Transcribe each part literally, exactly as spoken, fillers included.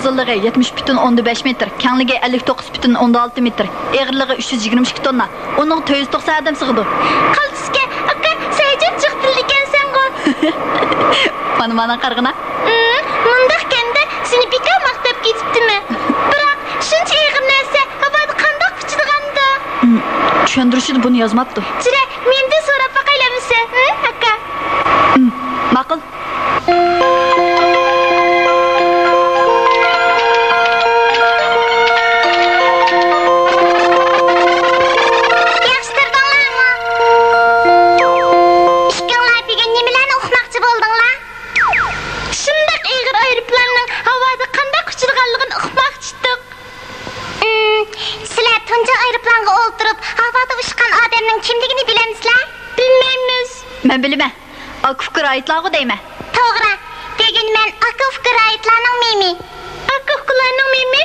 ئۇزۇنلۇقى يەتمىش پۈتۈن ئوندىن بەش مېتىر، كەڭلىكى ئەللىك توققۇز پۈتۈن ئوندىن ئالتە مېتىر، ئېغىرلىقى ئۈچ يۈز يىگىرمە ئىككى توننا. ئۇنىڭغا تۆت يۈز توقسان ئادەم سىغىدۇ. قالتىسكەن ئاكا، سەن جىق تىللىكەنسەنغۇ. مانا، مانا قارىغىنا. ئىم، مۇنداقكەندە، سېنى بىكار ماختاپ كېتىپتىمەن. بىراق، شۇنچە ئېغىر نەرسە ھاۋادا قانداق ئۇچىدىغاندۇ؟ ئىم، چۈشەندۈرۈشىدە بۇنى يازماپتۇ. جۈرە، مېنىڭدىن سوراپ باقايلى ئەمىسە، ھە، ئاكا؟ ئىم، ماقۇل. ياخشى تۇردۇڭلارمۇ؟ ئىككىڭلار بۈگۈن نېمىلەرنى ئۇقماقچى بولدۇڭلار؟ شۇنداق ئېغىر ئايروپىلاننىڭ ھاۋادا قانداق ئۇچىدىغانلىقىنى ئۇقماقچى ئىدۇق. ئىم، سىلەر تۇنجى ئايروپىلانغا ئولتۇرۇپ، ھاۋادا ئۇچقان ئادەمنىڭ كىملىكىنى بىلەمسىلەر؟ بىلمەيمىز. مەن بىلىمەن. ئاكا ئۇكا رايىتلارغۇ دەيمەن. توغرا. بۈگۈن مەن ئاكا ئۇكا رايىتلارنىڭ مېمى. ئاكا ئۇكىلارنىڭ مېمى؟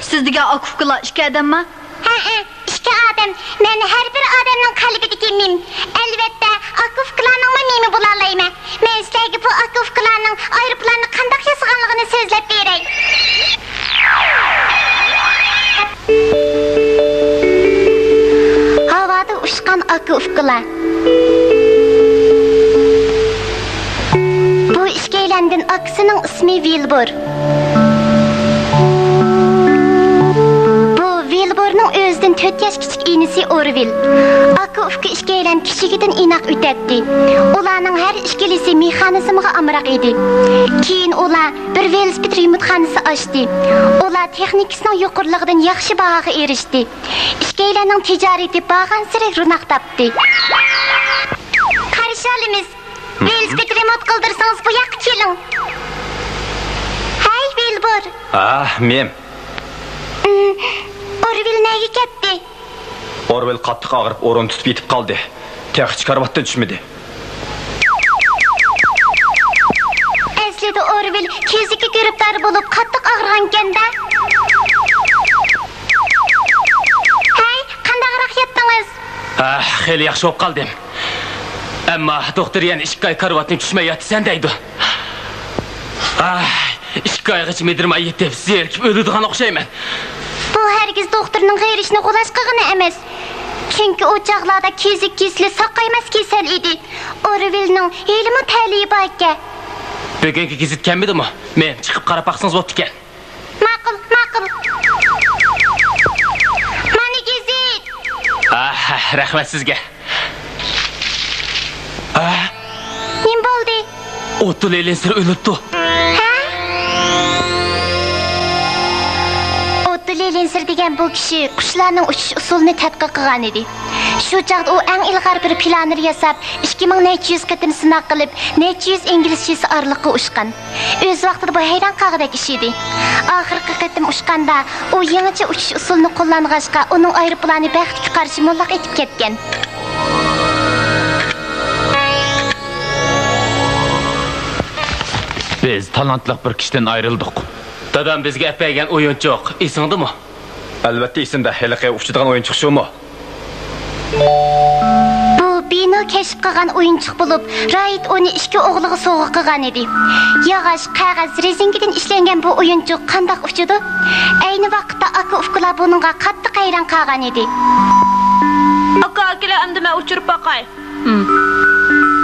سىز دېگەن ئاكا ئۇكىلار ئىككى ئادەمما؟ ھەئە، ئىككى ئادەم. مەن ھەر بىر ئادەمنىڭ قەلبىدىكى مېم. ئەلۋەتتە، ئاكا ئۇكىلارنىڭمۇ مېمى بولالايمەن. مەن سىلەرگە بۇ ئاكا ئۇكىلارنىڭ ئايروپىلاننى قانداق ياسىغانلىقىنى سۆزلەپ بېرەي. ھاۋادا ئۇچقان ئاكا ئۇكىلار. بۇ ئىككىيلەندىن ئاكىسىنىڭ ئىسمى ۋىلبۇر. بۇ ۋىلبۇرنىڭ ئۆزىدىن تۆت ياش كىچىك ئىنىسى ئورۋىل. ئاكا ئۇكا ئىككىيلەن كىچىكىدىن ئىناق ئۆتەتتى. ئۇلارنىڭ ھەر ئىككىلىسى مېخانىزمغا ئامراق ئىدى. كېيىن ئۇلار بىر ۋېلىسىپىت رېمونتخانىسى ئاچتى. ئۇلار تېخنىكىسىنىڭ يۇقىرىلىقىدىن ياخشى باھاغا ئېرىشتى. ئىككىيلەننىڭ تىجارىتى بارغانسېرى روناق تاپتى. قارشى ئالىمىز. ۋېلىسىپىت رېمونت قىلدۇرسىڭىز، بۇ ياققا كېلىڭ. ھەي، ۋىلبۇر. ھا، مېم. ئورۋىل نەگە كەتتى؟ ئورۋىل قاتتىق ئاغرىپ، ئورۇن تۇتۇپ يېتىپ قالدى. تېخىچە كارىۋاتتىن چۈشمىدى. ئەسلىدە ئورۋىل كېسەلگە گىرىپتار بولۇپ، قاتتىق ئاغرىغانىكەن-دە. ھەي، قانداقراق ياتتىڭىز؟ ئاھ، خېلى ياخشى بولۇپ قالدىم. ئەمما دوختۇر يەنە ئىككى ئاي كارىۋاتتىن چۈشمەي ياتىسەن دەيدۇ. ئاھ، ئىككى ئايغىچە مىدىرماي يېتىپ، زېرىكىپ ئۆلىدىغان ئوخشايمەن. بۇ ھەرگىز دوختۇرنىڭ غېرىشىنى غۇلاچ قىلغىنى ئەمەس. چۈنكى ئۇ چاغلاردا كېسەلگە كېسىلى ساقايماس كېسەل ئىدى. ئورۋىلنىڭ ھېلىمۇ تەلىيى باركەن. بۈگۈنكى گېزىت كەلمىدىمۇ؟ مېم، چىقىپ قاراپ باقسىڭىز بوپتىكەن. ماقۇل، ماقۇل. مانا گېزىت. ئاھ، رەھمەت سىزگە. ئاھ. نېمە بولدى؟ ئوتتو لېلىنسېر ئۆلۈپتۇ. ھە؟ ئوتتو لېلىنسېر دېگەن بۇ كىشى قۇشلارنىڭ ئۇچۇش ئۇسۇلىنى تەتقىق قىلغان ئىدى. شۇ چاغدا ئۇ ئەڭ ئىلغار بىر پىلانېر ياساپ، ئىككى مىڭ نەچچە يۈز قېتىم سىناق قىلىپ، نەچچە يۈز ئىنگلىز چىسى ئارىلىققا ئۇچقان. ئۆز ۋاقتىدا بۇ ھەيران قالغۇدەك ئىش ئىدى. ئاخىرقى قېتىم ئۇچقاندا، ئۇ يېڭىچە ئۇچۇش ئۇسۇلىنى قوللانغاچقا، ئۇنىڭ ئايروپىلانى بەختكە قارشى موللاق ئېتىپ كەتكەن. بىز تالانتلىق بىر كىشىدىن ئايرىلدۇق. دادام بىزگە ئەپ بەرگەن ئويۇنچۇق ئېسىڭدىمۇ؟ ئەلۋەتتە ئېسىمدە، ھېلىقى ئۇچىدىغان ئويۇنچۇق شۇمۇ؟ بۇ بىنو كەشىپ قىلغان ئويۇنچۇق بولۇپ، رايىت ئۇنى ئىككى ئوغلىغا سوۋغا قىلغان ئىدى. ياغاچ، قەغەز، رېزىنكىدىن ئىشلەنگەن بۇ ئويۇنچۇق قانداق ئۇچىدۇ؟ ئەينى ۋاقىتتا ئاكا-ئۇكىلار بۇنىڭغا قاتتىق ھەيران قالغان ئىدى. ئاكا، ئاكىلە، ئەمدى مەن ئۇچۇرۇپ باقاي.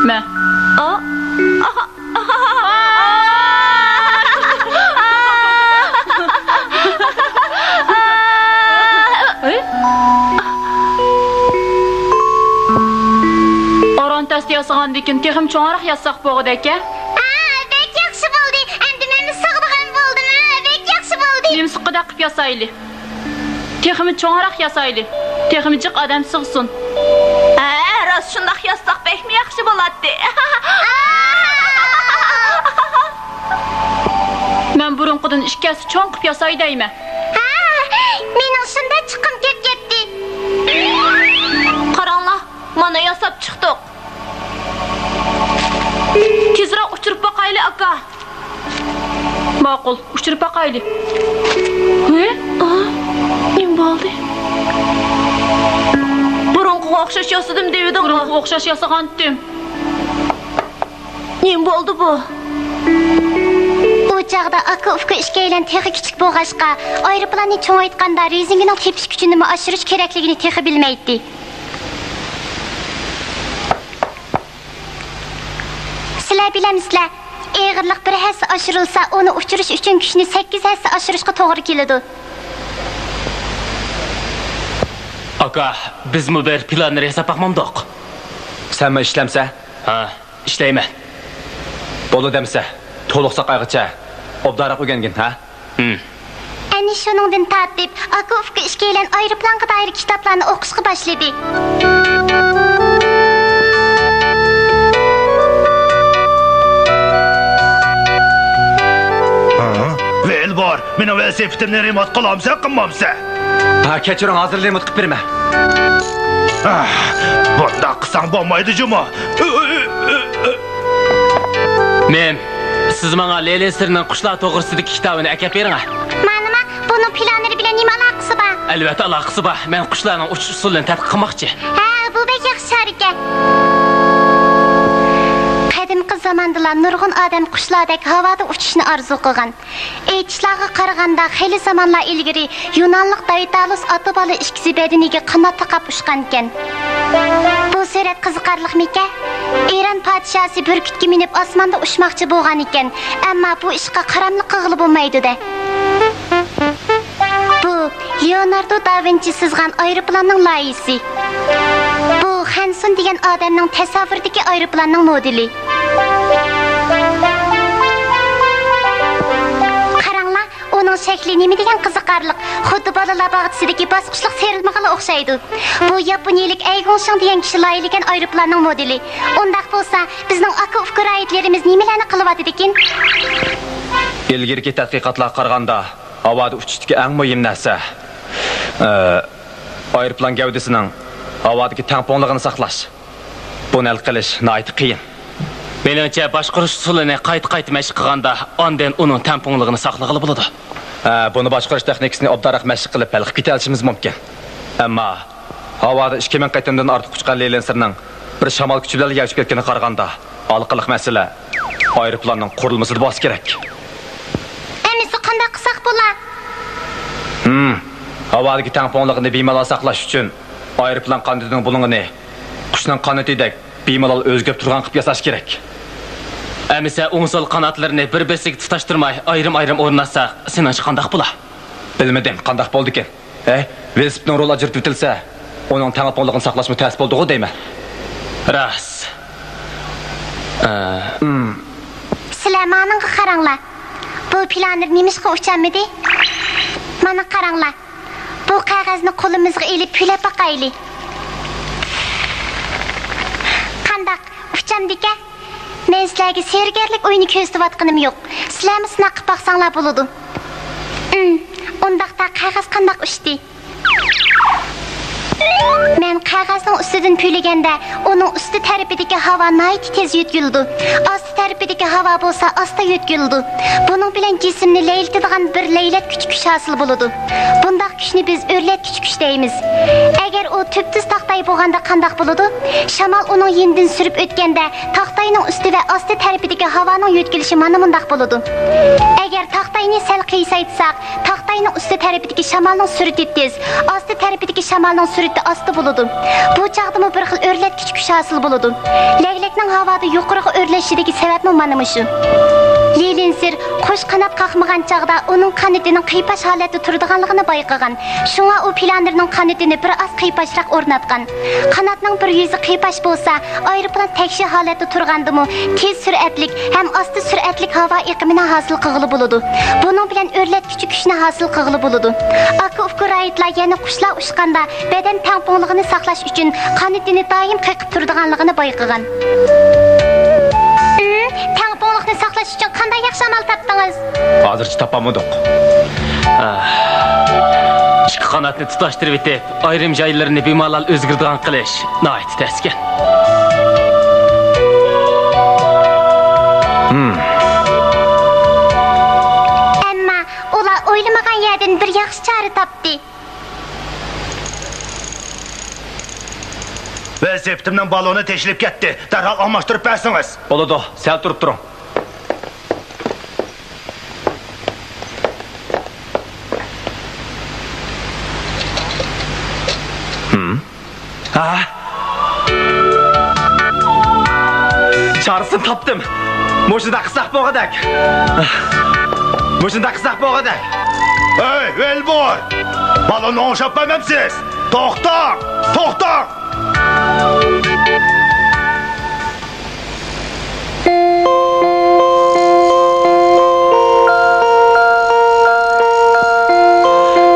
مە. ئا؟ ئاھا. ئوران تەستە ياسىغاندىكىن تېخىمۇ چوڭراق ياساق بولغۇدەككەن. ھە، بەك ياخشى بولدى. ئەمدى مەنمۇ سىغىدىغان بولدۇم. ھە، بەك ياخشى بولدى. نېمە سىغقۇدەك قىلىپ ياسايلى؟ تېخىمۇ چوڭراق ياسايلى. تېخىمۇ جىق ئادەم سىغسۇن. ھە، راست شۇنداق ياسىساق بەكمۇ ياخشى بولاتتى. مەن بۇرۇنقىدىن ئىككى ھەسسە چوڭ قىلىپ ياساي دەيمەن. ھە، مېنىڭ شۇنداق چىققۇم كېلىپ كەتتى. قاراڭلار، مانا ياساپ چىقتۇق. تېزرەك ئۇچۇرۇپ باقايلى، ئاكا. ماقۇل، ئۇچۇرۇپ باقايلى. ھە؟ ئا، نېمە بولدى؟ بۇرۇنقىغا ئوخشاش ياسىدىم دېۋىدىڭغۇ؟ بۇرۇنقىغا ئوخشاش ياسىغانتىم. نېمە بولدى بۇ؟ ئۇ چاغدا ئاكا-ئۇكا ئىككىيلەن تېخى كىچىك بولغاچقا، ئايروپىلاننى چوڭايتقاندا رېزىنكىنىڭ تېپىش كۈچىنىمۇ ئاشۇرۇش كېرەكلىكىنى تېخى بىلمەيتتى. سىلەر بىلەمسىلەر، ئېغىرلىق بىر ھەسسە ئاشۇرۇلسا، ئۇنى ئۇچۇرۇش ئۈچۈن كۈچنى سەككىز ھەسسە ئاشۇرۇشقا توغرا كېلىدۇ. ئاكا، بىزمۇ بىر پىلانېر ياساپ باقمامدۇق؟ سەنمۇ ئىشلەمسە؟ ھە، ئىشلەيمەن. بولدى دەمسە، تولۇق ساقايغىچە ئوبدانراق ئۆگەنگىن، ھە؟ ھىم. ئەنە شۇنىڭدىن تارتىپ، ئاكا-ئۇكا ئىككىيلەن ئايروپىلانغا دائىر كىتابلارنى ئوقۇشقا باشلىدى. ھە؟ ۋىلبور، مېنىڭ ۋېلىسىپىتىمنى رېمونت قىلامسەن، قىلمامسەن؟ ھە، كەچۈرۈڭ، ھازىر رېمونت قىلىپ بېرىمەن. ئاھ، بۇنداق قىلساڭ بولمايدۇ جۇمۇ. مېم، سىز ماڭا لېلىنسىرنىڭ قۇشلار توغرىسىدىكى كىتابىنى ئەكەپ بېرىڭە. مانىما، بۇنىڭ پىلانېر بىلەن نېمە ئالاقىسى بار؟ ئەلۋەتتە ئالاقىسى بار. مەن قۇشلارنىڭ ئۇچۇش ئۇسۇلىنى تەتقىق قىلماقچى. ھە، بۇ بەك ياخشى چارە ئىكەن. قەدىمكى زاماندىلا نۇرغۇن ئادەم قۇشلاردەك ھاۋادا ئۇچۇشنى ئارزۇ قىلغان. ئېيتىشلارغا قارىغاندا، خېلى زامانلار ئىلگىرى يۇنانلىق دايتالۇس ئاتا-بالا ئىككىسى بەدىنىگە قانات تاقاپ ئۇچقانىكەن. بۇ سۈرەت قىزىقارلىقمىكەن؟ ئىران پادىشاھسى بۈركۈتكە مىنىپ ئاسماندا ئۇچماقچى بولغانىكەن، ئەمما بۇ ئىشقا قاراملىق قىلغىلى بولمايدۇ-دە. بۇ لېئوناردو دا ۋىنچى سىزغان ئايروپىلاننىڭ لايىھىسى. بۇ خەنسۇن دېگەن ئادەمنىڭ تەسەۋۋۇرىدىكى ئايروپىلاننىڭ مودېلى. قاراڭلار، ئۇنىڭ شەكلى نېمە دېگەن قىزىقارلىق، خۇددى بالىلار باغچىسىدىكى باسقۇچلۇق سىيرىلمىغىغا ئوخشايدۇ. بۇ ياپونىيىلىك ئەي گۇڭشىڭ دېگەن كىشى لايىھىلىگەن ئايروپىلاننىڭ مودېلى. ئۇنداق بولسا، بىزنىڭ ئاكا-ئۇكا راھىتلىرىمىز نېمىلەرنى قىلىۋاتىدىكىن؟ ئىلگىرىكى تەتقىقاتلارغا قارىغاندا، ھاۋادا ئۇچۇشتىكى ئەڭ مۇھىم نەرسە، ئە، ئايروپىلان گەۋدىسىنىڭ ھاۋادىكى تەڭپۇڭلۇقىنى ساقلاش. بۇنى ھەل قىلىش ناھايىتى قىيىن. مېنىڭچە، باشقۇرۇش ئۇسۇلىنى قايتا-قايتا مەشىق قىلغاندا، ئاندىن ئۇنىڭ تەڭپۇڭلۇقىنى ساقلىغىلى بولىدۇ. ھە، بۇنى باشقۇرۇش تېخنىكىسىنى ئوبدانراق مەشىق قىلىپ، ھەل قىلىپ كېتەلىشىمىز مۇمكىن. ئەمما ھاۋادا ئىككى مىڭ قېتىمدىن ئارتۇق ئۇچقان لېلىنسىرنىڭ بىر شامال كۈچى بىلەن يەۋچىپ كەتكىنىگە قارىغاندا، ھالقىلىق مەسىلە ئايروپىلاننىڭ قۇرۇلمىسىدا بولسا كېرەك. ئەمىسە قانداق قىلساق بولا؟ ھىم، ھاۋادىكى تەڭپۇڭلۇقىنى بىمالال ساقلاش ئۈچۈن ئايروپىلان قانىتىنىڭ بۇلۇڭىنى قۇشنىڭ قانىتىدەك بىمالال ئۆزگىرىپ تۇرغان قىلىپ ياساش كېرەك. ئەمىسە ئوڭ-سول قاناتلىرىنى بىر-بىرسىگە تۇتاشتۇرماي ئايرىم-ئايرىم ئورناتساق، سېنىڭچە قانداق بولا؟ بىلمىدىم، قانداق بولىدىكىن؟ ھەي، ۋېلىسىپىتنىڭ رولى ئاجرىتىۋېتىلسە، ئۇنىڭ تەڭپۇڭلۇقىنى ساقلاشمۇ تەس بولىدىغۇ دەيمەن. راست. ئە، سىلەر مانىڭغا قاراڭلار. بۇ پىلانېر نېمىشقا ئۇچالمىدى؟ مانا قاراڭلار. بۇ قەغەزنى قولىمىزغا ئېلىپ پۈۋلەپ باقايلى. قانداق، ئۇچامدىكەن؟ مەن سىلەرگە سېھىرگەرلىك ئويۇنى كۆرسىتىۋاتقىنىم يوق. سىلەرمۇ سىناق قىلىپ باقساڭلار بولىدۇ. ئىم، ئۇنداقتا قەغەز قانداق ئۇچتى؟ مەن قەغەزنىڭ ئۈستىدىن پۈۋلىگەندە، ئۇنىڭ ئۈستى تەرىپىدىكى ھاۋا ناھايىتى تېز يۆتكىلىدۇ. ئاستى تەرىپىدىكى ھاۋا بولسا ئاستا يۆتكىلىدۇ. بۇنىڭ بىلەن جىسىمنى لەيلىتىدىغان بىر لەيلەتكۈچى كۈچ ھاسىل بولىدۇ. بۇنداق كۈچنى بىز ئۆرلەتكۈچى كۈچ دەيمىز. ئەگەر ئۇ تۈپتۈز تاختاي بولغاندا قانداق بولىدۇ؟ شامال ئۇنىڭ يېنىدىن سۈرۈپ ئۆتكەندە، تاختاينىڭ ئۈستى ۋە ئاستى تەرىپىدىكى ھاۋانىڭ يۆتكىلىشى مانا مۇنداق بولىدۇ. ئەگەر تاختاينى سەل قىيسايتساق، تاختاينىڭ ئۈستى تەرىپىدىكى شامالنىڭ سۈرئىتى تېز، ئاستى تەرىپىدىكى شامالنىڭ سۈرئىتى ئاستا بولىدۇ. بۇ چاغدىمۇ بىر خىل ئۆرلەتكۈچى كۈچ ھاسىل بولىدۇ. لەگلەكنىڭ ھاۋادا يۇقىرىغا ئۆرلىشىدىكى سەۋەبمۇ مانا مۇشۇ. لېلىنسىر قۇش قانات قاقمىغان چاغدا ئۇنىڭ قانىتىنىڭ قىيپاش ھالەتتە تۇرىدىغانلىقىنى بايقىغان. شۇڭا ئۇ پىلانېرنىڭ قانىتىنى بىر ئاز قىيپاشراق ئورناتقان. قاناتنىڭ بىر يۈزى قىيپاش بولسا، ئايروپىلان تەكشى ھالەتتە تۇرغاندىمۇ تېز سۈرئەتلىك ھەم ئاستا سۈرئەتلىك ھاۋا ئېقىمىنى ھاسىل قىلغىلى بولىدۇ. بۇنىڭ بىلەن ئۆرلەتكۈچى كۈچنى ھاسىل قىلغىلى بولىدۇ. ئاكا-ئۇكا رايىتلار يەنە قۇشلار ئۇچقاندا بەدەن تەڭپۇڭلۇقىنى ساقلاش ئۈچۈن قانىتىنى دائىم قېقىپ تۇرىدىغانلىقىنى بايقىغان. ئىم، تەڭپۇڭلۇقنى ساقلاش ئۈچۈن قانداق ياخشى ئامال تاپتىڭىز؟ ھازىرچە تاپالمىدۇق. ئىككى قاناتنى تۇتاشتۇرۇۋېتىپ، ئايرىم جايلىرىنى بىمالال ئۆزگىرىدىغان قىلىش ناھايىتى تەسكەن. ھىم. ئەمما ئۇلار ئويلىمىغان يەردىن بىر ياخشى چارە تاپتى. ۋېلىسىپىتىمنىڭ بالونى تېشىلىپ كەتتى. دەرھال ئالماشتۇرۇپ بەرسىڭىز. بولىدۇ، سەل تۇرۇپ تۇرۇڭ. ھە؟ چارىسىنى تاپتىم. مۇشۇنداق قىلساق بولغۇدەك. مۇشۇنداق قىلساق بولغۇدەك. ئەي، ۋىلبور! بالوننى ئوڭشاپ بەرمەمسىز؟ توختاڭ! توختاڭ!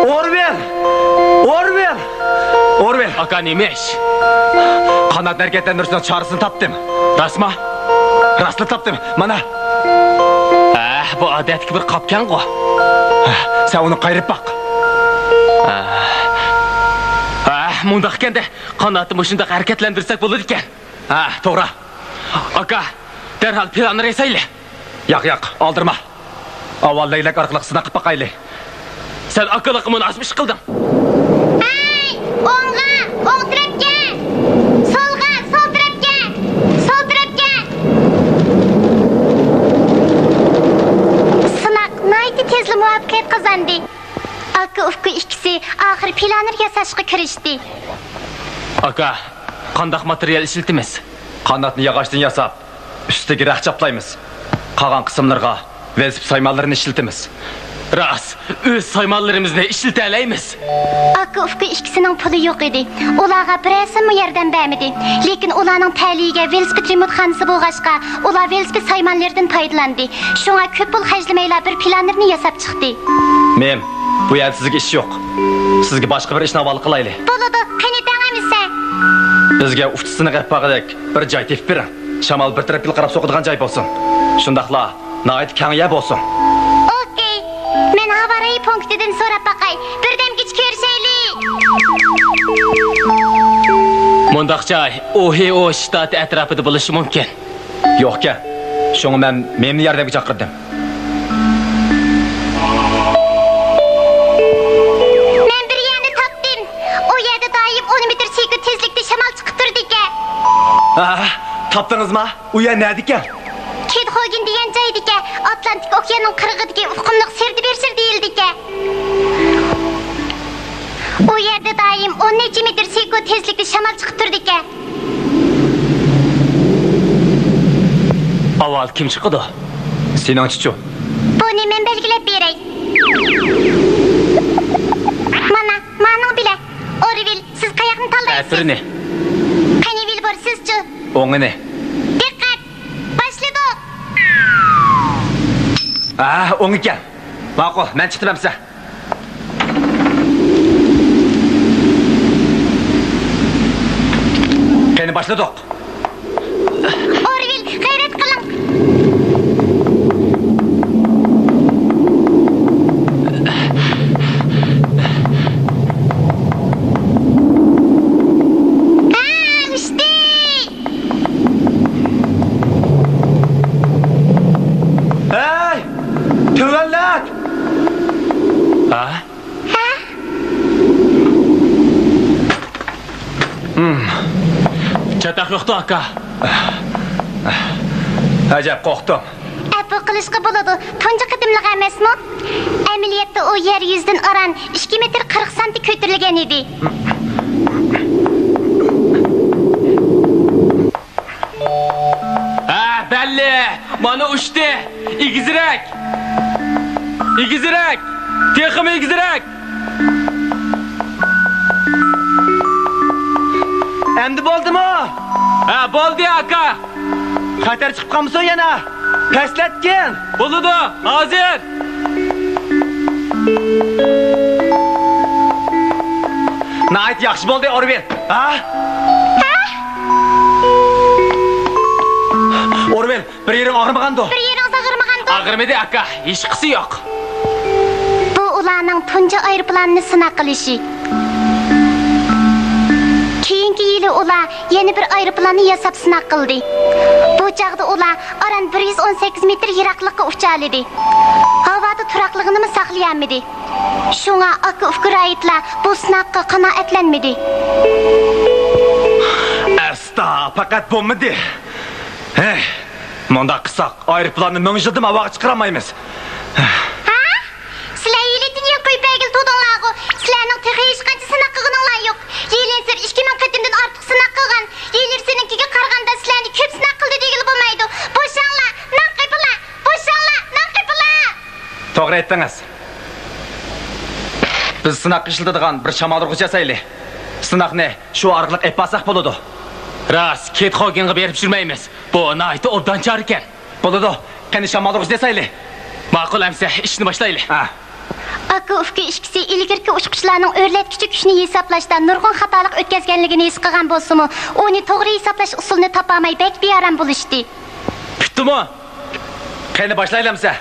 ئورۋېل! ئورۋېل! ئورۋېل! ئاكا، نېمە ئىش؟ قانات ھەرىكەتلەندۈرۈشنىڭ چارىسىنى تاپتىم. راستما؟ راستلا تاپتىم. مانا. ئەھ، بۇ ئادەتتىكى بىر قاپكەنغۇ. سەن ئۇنى قايرىپ باق. ئەھ، مۇنداق ئىكەندە، قاناتنى مۇشۇنداق ھەرىكەتلەندۈرسەك بولىدىكەن. ھە، توغرا. ئاكا، دەرھال پىلاننى ياسايلى. ياق، ياق، ئالدىرىما. ئاۋۋال لەگلەك ئارقىلىق سىناق قىلىپ باقايلى. سەن ئاكىلىققا مۇناسىپ ئىش قىلدىڭ. ھەي، ئوڭغا، ئوڭ تەرەپكە! سولغا، سول تەرەپكە! سول تەرەپكە! سىناق ناھايىتى تېزلا مۇۋەپپەقىيەت قازاندى. ئاكا-ئۇكا ئىككىسى ئاخىر پىلانېر ياساشقا كىرىشتى. ئاكا، قانداق ماتېرىيال ئىشلىتىمىز؟ قاناتنى ياغاچتىن ياساپ، ئۈستىگە رەخ چاپلايمىز. قالغان قىسىملىرىغا ۋېلىسىپىت سايمانلىرىنى ئىشلىتىمىز. راست، ئۆز سايمانلىرىمىزنى ئىشلىتەلەيمىز. ئاكا-ئۇكا ئىككىسىنىڭ پۇلى يوق ئىدى. ئۇلارغا بىرەرسىمۇ ياردەم بەرمىدى. لېكىن ئۇلارنىڭ تەلىيىگە ۋېلىسىپىت رېمونتخانىسى بولغاچقا، ئۇلار ۋېلىسىپىت سايمانلىرىدىن پايدىلاندى. شۇڭا كۆپ پۇل خەجلىمەيلا بىر پىلانېرنى ياساپ چىقتى. مېم، بۇ يەردە سىزگە ئىش يوق. سىزگە باشقا بىر ئىشنى ھاۋالە قىلايلى. بولىدۇ، قېنى دەڭ ئەمىسە. بىزگە ئۇچىسىنى غەپ باغىدەك بىر جاي تېپىپ بېرىڭ. شامال بىر تەرەپكىلا قاراپ سوقىدىغان جاي بولسۇن. شۇنداقلا ناھايىتى كەڭ يەر بولسۇن. ئوكەي. مەن ھاۋارايى پونكىتىدىن سوراپ باقاي. بىردەمگىچە كۆرۈشەيلى. مۇنداق جاي ئوھىئو شتاتى ئەتراپىدا بولۇشى مۇمكىن. يوقكەن. شۇڭا مەن مېمنى ياردەمگە چاقىردىم. مەن بىر يەرنى تاپتىم. ئۇ يەردە دائىم ئون مېتىر سېكۇنت تېزلىكتە شامال چىقىپ تۇرىدىكەن. ھە، تاپتىڭىزما؟ ئۇ يەر نەدىكەن؟ كېدخوگېن دېگەن جايدىكەن. ئاتلانتىك ئوكياننىڭ قىرغىقىدىكى ئۇقۇملۇق سىردىبېرسىر دېيىلىدىكەن. ئۇ يەردە دائىم ئون نەچچە مېتىر سېكۇنت تېزلىكتە شامال چىقىپ تۇرىدىكەن. ئاۋۋال كىم چىقىدۇ؟ سېنىڭچىچۇ؟ بۇنى مەن بەلگىلەپ بېرەي. مانا، مانىڭ بىلە. ئورۋىل، سىز قاياقنى تاللايسىز؟ ئەتىرنى. قېنى ۋىلبور، سىزچۇ؟ ئوڭىنى. دىققەت! باشلىدۇق! ھە، ئوڭ ئىكەن. ماقۇل، مەن چىقتىم ئەمسە. قېنى، باشلىدۇق. ئورۋىل، غەيرەت قىلىڭ. ھە، ئۇچتى! ھەي! تۆۋەنلەت! ھە؟ ھە؟ ھىم. چاتاق يوقتۇ، ئاكا. ئەجەب، قورقتۇم. ئەپۇ قىلىشقا بولىدۇ، تۇنجى قېتىملىق ئەمەسمۇ؟ ئەمەلىيەتتە ئۇ يەر يۈزىدىن ئاران ئىككى مېتىر قىرىق سانتى كۆتۈرۈلگەن ئىدى. ھە، بەللى! مانا ئۇچتى! ئېگىزرەك! ئېگىزرەك! تېخىمۇ ئېگىزرەك! ئەمدى بولدىمۇ؟ ھە، بولدى، ئاكا! خەتەر چىقىپ قالمىسۇن يەنە! پەسلەتكىن! بولىدۇ، ھازىر! ناھايىتى ياخشى بولدى، ئورۋىل! ھە؟ ھە؟ ئورۋىل، بىر يېرىڭ ئاغرىمىغاندۇ؟ بىر يېرىڭىز ئاغرىمىغاندۇ؟ ئاغرىمىدى، ئاكا، ھېچقىسى يوق. بۇ ئۇلارنىڭ تۇنجى ئايروپىلاننى سىناق قىلىشى. كېيىنكى يىلى ئۇلار يەنە بىر ئايروپىلاننى ياساپ سىناق قىلدى. بۇ چاغدا ئۇلار ئاران بىر يۈز ئون سەككىز مېتىر يىراقلىققا ئۇچالىدى. ھاۋادا تۇراقلىقىنىمۇ ساقلىيالمىدى. شۇڭا ئاكا-ئۇكا رايتلار بۇ سىناققا قانائەتلەنمىدى. ئەستا، پەقەت بولمىدى. ھەي، مۇنداق قىلساق، ئايروپىلاننى مىڭ يىلدىمۇ ھاۋاغا چىقىرالمايمىز. ھە؟ سىلەر ھېلىتىن يەنە قويۇپ بەرگىلى تۇردۇڭلارغۇ؟ سىلەرنىڭ تېخى ھېچقانچە سىناق قىلغىنىڭلار يوق. يىلىنسېرى ئىككى مىڭ قېتىمدىن ئارتۇق ئېيتتىڭىز. بىز سىناققا ئىشلىتىدىغان بىر شامالدۇرغۇچ ياسايلى. سىناقنى شۇ ئارقىلىق ئېلىپ بارساق بولىدۇ. راست، كېيت خوگېنغا بېرىپ يۈرمەيمىز. بۇ ناھايىتى ئوبدان چارىكەن. بولىدۇ. قېنى، شامالدۇرغۇچنى ياسايلى. ماقۇل ئەمىسە، ئىشنى باشلايلى. ھە. ئاكا ئۇكا ئىككىسى ئىلگىرىكى ئۇچقۇچىلارنىڭ ئۆرلەتكۈچى كۈچىنى ھېسابلاشتا نۇرغۇن خاتالىق ئۆتكەزگەنلىكىنى ھېس قىلغان بولسىمۇ، ئۇنى توغرا ھېسابلاش ئۇسۇلىنى تاپالماي بەك بىئارام بولۇشتى. پۈتتىمۇ؟ قېنى، باشلايلى ئەمىسە.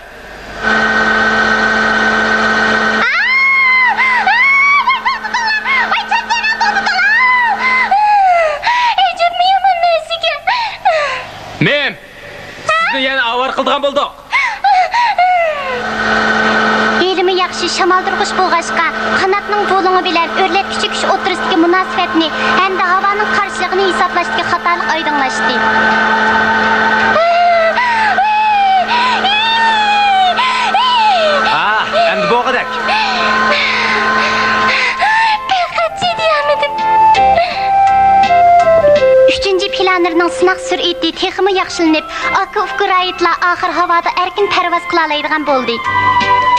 مېم! سىزنى يەنە ئاۋارە قىلىدىغان بولدۇق. ھېلىمۇ ياخشى شامالدۇرغۇچ بولغاچقا، قاناتنىڭ بۇلۇڭى بىلەن ئۆرلەتكۈچى كۈچ ئوتتۇرىسىدىكى مۇناسىۋەتنى ھەمدە ھاۋانىڭ قارشىلىقىنى ھېسابلاشتىكى خاتالىق ئايدىڭلاشتى. ھا، ئەمدى بولغۇدەك. پەقەت چىدىيالمىدىم. ئۈچىنچى پلانېرنىڭ سىناق سۈرئىتى تېخىمۇ ياخشىلىنىپ، ئاكا ئۇكا رايىتلار ئاخىر ھاۋادا ئەركىن پەرۋاز قىلالايدىغان بولدى.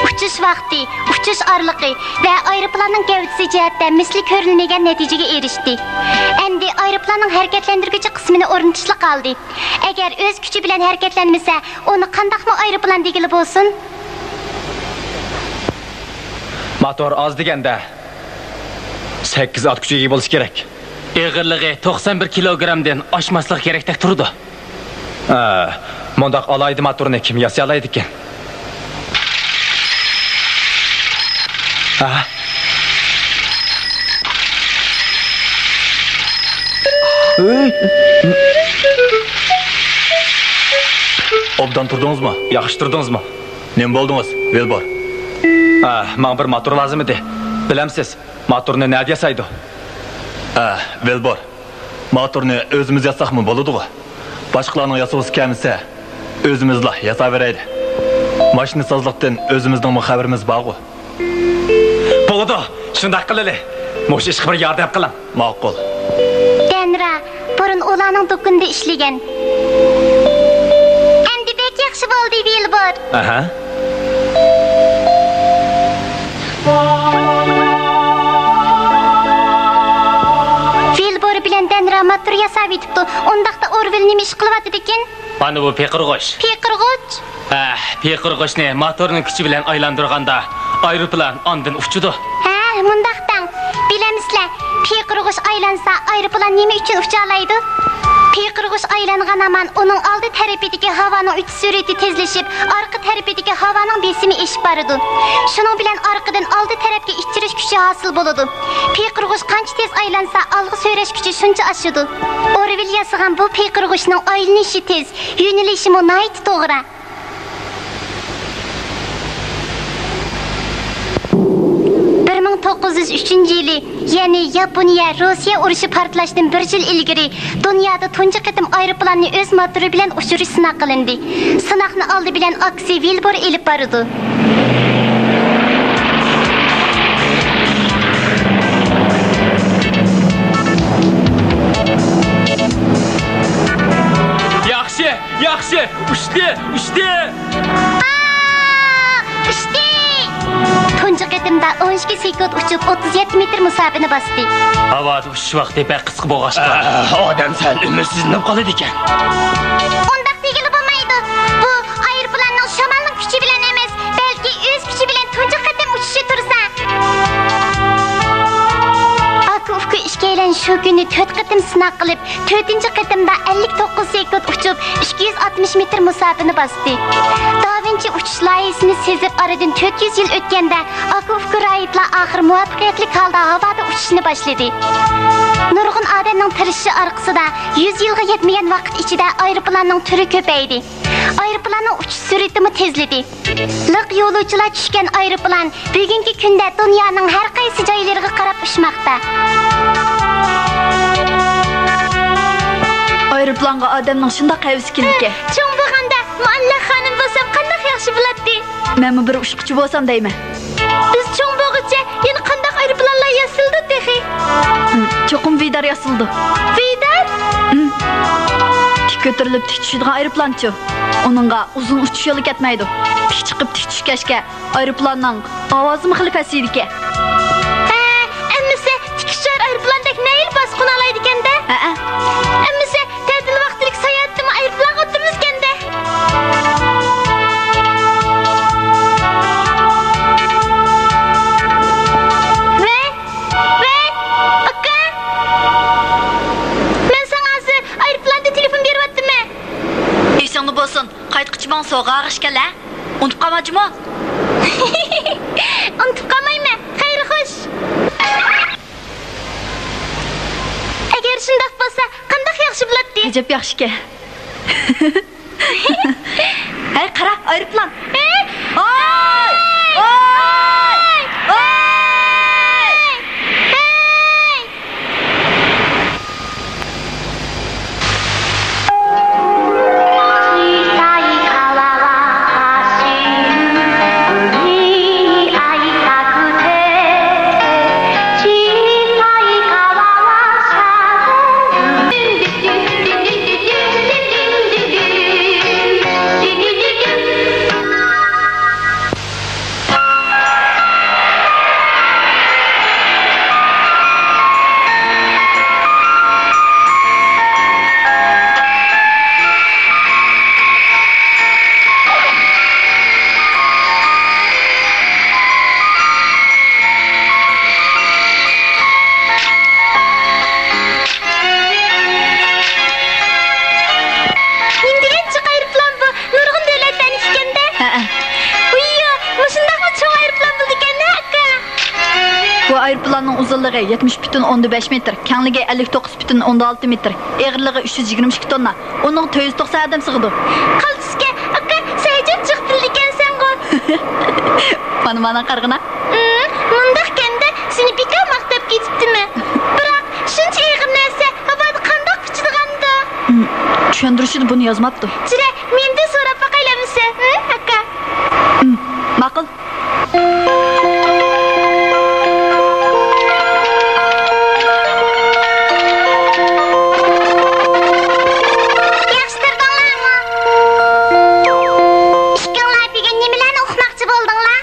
ئۇچۇش ۋاقتى، ئۇچۇش ئارىلىقى ۋە ئايروپىلاننىڭ گەۋدىسى جەھەتتە مىسلى كۆرۈلمىگەن نەتىجىگە ئېرىشتى. ئەمدى ئايروپىلاننىڭ ھەرىكەتلەندۈرگۈچى قىسمىنى ئورنىتىشلا قالدى. ئەگەر ئۆز كۈچى بىلەن ھەرىكەتلەنمىسە، ئۇنى قانداقمۇ ئايروپىلان دېگىلى بولسۇن؟ موتور ئاز دېگەندە سەككىز ئات كۈچىگە ئىگە بولۇشى كېرەك. ئېغىرلىقى توقسان بىر كىلوگرامدىن ئاشماسلىقى كېرەكتەك تۇرىدۇ. ھە، مۇنداق ئالاھىدە موتورنى كىم ياسىيالايدىكىن؟ ھە؟ ئۆي! ئوبدان تۇردىڭىزمۇ؟ ياخشى تۇردىڭىزمۇ؟ نېمە بولدىڭىز، ۋىلبور؟ ھە، ماڭا بىر موتور لازىم ئىدى. بىلەمسىز، موتورنى نەدە ياسايدۇ؟ ھە، ۋىلبور. موتورنى ئۆزىمىز ياساقمۇ بولىدىغۇ؟ باشقىلارنىڭ ياسىغۇسى كەلمىسە، ئۆزىمىزلا ياساۋېرەيلى. ماشىنىسازلىقتىن ئۆزىمىزنىڭمۇ خەۋىرىمىز بارغۇ. بولىدۇ، شۇنداق قىلىلى. مۇشۇ ئىشقا بىر ياردەم قىلىڭ. ماقۇل. دەنرا، بۇرۇن ئۇلارنىڭ دۇكىنىدا ئىشلىگەن. ئەمدى بەك ياخشى بولدى، ۋىلبور. ئەھە. ۋىلبور بىلەن دەنرا موتور ياساۋېتىپتۇ. ئۇنداقتا ئورۋىل نېمە ئىش قىلىۋاتىدىكىن؟ مانا بۇ پىقىرغۇچ. پىقىرغۇچ؟ ھە، پىقىرغۇچنى موتورنىڭ كۈچى بىلەن ئايلاندۇرغاندا، ئايروپىلان ئاندىن ئۇچىدۇ. ھە، مۇنداق دەڭ. بىلەمسىلەر، پىقىرغۇچ ئايلانسا، ئايروپىلان نېمە ئۈچۈن ئۇچالايدۇ؟ پىقىرغۇچ ئايلانغان ھامان ئۇنىڭ ئالدى تەرىپىدىكى ھاۋانىڭ ئۆتۈش سۈرئىتى تېزلىشىپ، ئارقا تەرىپىدىكى ھاۋانىڭ بېسىمى ئېشىپ بارىدۇ. شۇنىڭ بىلەن ئارقىدىن ئالدى تەرەپكە ئىتتىرىش كۈچى ھاسىل بولىدۇ. پىقىرغۇچ قانچە تېز ئايلانسا، ئالغا سۆرەش كۈچى شۇنچە ئاشىدۇ. ئورۋىل ياسىغان بۇ پىقىرغۇچنىڭ ئايلىنىشى تېز، يۆنىلىشىمۇ ناھايىتى توغرا. بىر مىڭ توققۇز يۈز ئۈچىنچى يىلى، يەنى ياپونىيە-روسىيە ئۇرۇشى پارتلاشتىن بىر يىل ئىلگىرى، دۇنيادا تۇنجى قېتىم ئايروپىلاننى ئۆز موتورى بىلەن ئۇچۇرۇش سىناق قىلىندى. سىناقنى ئالدى بىلەن ئاكىسى ۋىلبور ئېلىپ بارىدۇ. ياخشى، ياخشى، ئۇچتى، ئۇچتى! ئاھ، ئۇچتى! تۇنجى قېتىمدا ئون ئىككى سېكۇنت ئۇچۇپ، ئوتتۇز يەتتە مېتىر مۇساپىنى باستى. ھاۋادا ئۇچۇش ۋاقتى بەك قىسقا بولغاچقا. ئادەم سەل ئۈمىدسىزلىنىپ قالىدىكەن. ئۇنداق دېگىلى بولمايدۇ. بۇ ئايروپىلاننىڭ شامالنىڭ كۈچى بىلەن ئەمەس، بەلكى ئۆز كۈچى بىلەن تۇنجى قېتىم ئۇچۇشى تۇرسا. ئاكا-ئۇكا ئىككىيلەن شۇ كۈنى تۆت قېتىم سىناق قىلىپ، تۆتىنچى قېتىمدا ئەللىك توققۇز سېكۇنت ئۇچۇپ، ئىككى يۈز ئاتمىش مېتىر مۇساپىنى باستى. داۋىنچى ئۇچۇش لايىھىسىنى سېزىپ، ئارىدىن تۆت يۈز يىل ئۆتكەندە، ئاكا-ئۇكا رايىتلار ئاخىر مۇۋەپپەقىيەتلىك ھالدا ھاۋادا ئۇچۇشنى باشلىدى. نۇرغۇن ئادەمنىڭ تىرىشىشى ئارقىسىدا، يۈز يىلغا يەتمىگەن ۋاقىت ئىچىدە ئايروپىلاننىڭ تۈرى كۆپەيدى. ئايروپىلاننىڭ ئۇچۇش سۈرئىتىمۇ تېزلىدى. لىق يولۇچىلار چۈشكەن ئايروپىلان بۈگۈنكى كۈندە دۇنيانىڭ ھەر قايسى جايلىرىغا قاراپ ئۇچماقتا. ئايروپىلانغا ئادەمنىڭ شۇنداق ھەۋىسى كېلىدىكەن. چوڭ بولغاندا مۇئەللەق خانىم بولسام قانداق ياخشى بولاتتى. مەنمۇ بىر ئۇچقۇچى بولسام دەيمەن. بىز چوڭ بولغۇچە يەنە قانداق ئايروپىلانلار ياسىلىدۇ تېخى؟ چوقۇم ۋىدار ياسىلىدۇ. ۋىدار؟ تىك كۆتۈرۈلۈپ تىك چۈشىدىغان ئايروپىلانچۇ؟ ئۇنىڭغا ئۇزۇن ئۇچۇش يولى كەتمەيدۇ. تىك چىقىپ تىك چۈشكەچكە ئايروپىلاننىڭ ئاۋازىمۇ خېلى پەسىيىدىكەن. ھە، ئەمىسە تىك ئۇچار ئايروپىلاندەك نەيىل باسقۇن ئالايدىكەن-دە. ھەئە. ئەمىسە تەتىل ۋاقتىدىكى ساياھەتتىمۇ ئايروپىلانغا ئولتۇرىمىزكەن-دە. ۋەي، ۋەي، ئاكا! مەن ساڭا ھازىر ئايروپىلاندا تېلېفون بېرىۋاتىمەن. ئېسىڭدە بولسۇن، قايتقۇچە ماڭا سوۋغا ئالغاچكەن-ھە. ئۇنتۇپ قالماجىمۇ؟ ئۇنتۇپ قالمايمەن. خەير خوش. ئەگەر شۇنداق بولسا، قانداق ياخشى بولاتتى. ئەجەب ياخشىكەن. ھەي، قارا، ئايروپىلان. ھەي! ھاي! ھاي! ھاي! ھاي! نېمە دېگەن جىق ئايروپىلان بۇ؟ نۇرغۇن دۆلەتلەرنىڭ ئىكەن-دە. ھەئە. ۋىييو، مۇشۇنداقمۇ چوڭ ئايروپىلان بولىدىكەن-دە، ئاكا. بۇ ئايروپىلاننىڭ ئۇزۇنلۇقى يەتمىش پۈتۈن ئوندىن بەش مېتىر، كەڭلىكى ئەللىك توققۇز پۈتۈن ئوندىن ئالتە مېتىر، ئېغىرلىقى ئۈچ يۈز يىگىرمە ئىككى توننا. ئۇنىڭغا تۆت يۈز توقسان ئادەم سىغىدۇ. قالتىسكەن، ئاكا، سەن ئەجەب جىق بىلىدىكەنسەنغۇ. مانا، مانا قارىغىنا. ئىم، مۇنداقكەن-دە، سېنى بىكار ماختاپ كېتىپتىمەن. بىراق، شۇنچە ئېغىر نەرسە ھاۋادا قانداق ئۇچىدىغاندۇ؟ ئىم، چۈشەندۈرۈشىدە بۇنى يازماپتۇ. جۈرە، مېنىڭدىن سوراپ باقايلى ئەمىسە، ھە، ئاكا؟ ئىم، ماقۇل. ياخشى تۇردۇڭلارمۇ؟ ئىككىڭلار بۈگۈن نېمىلەرنى ئۇقماقچى بولدۇڭلار؟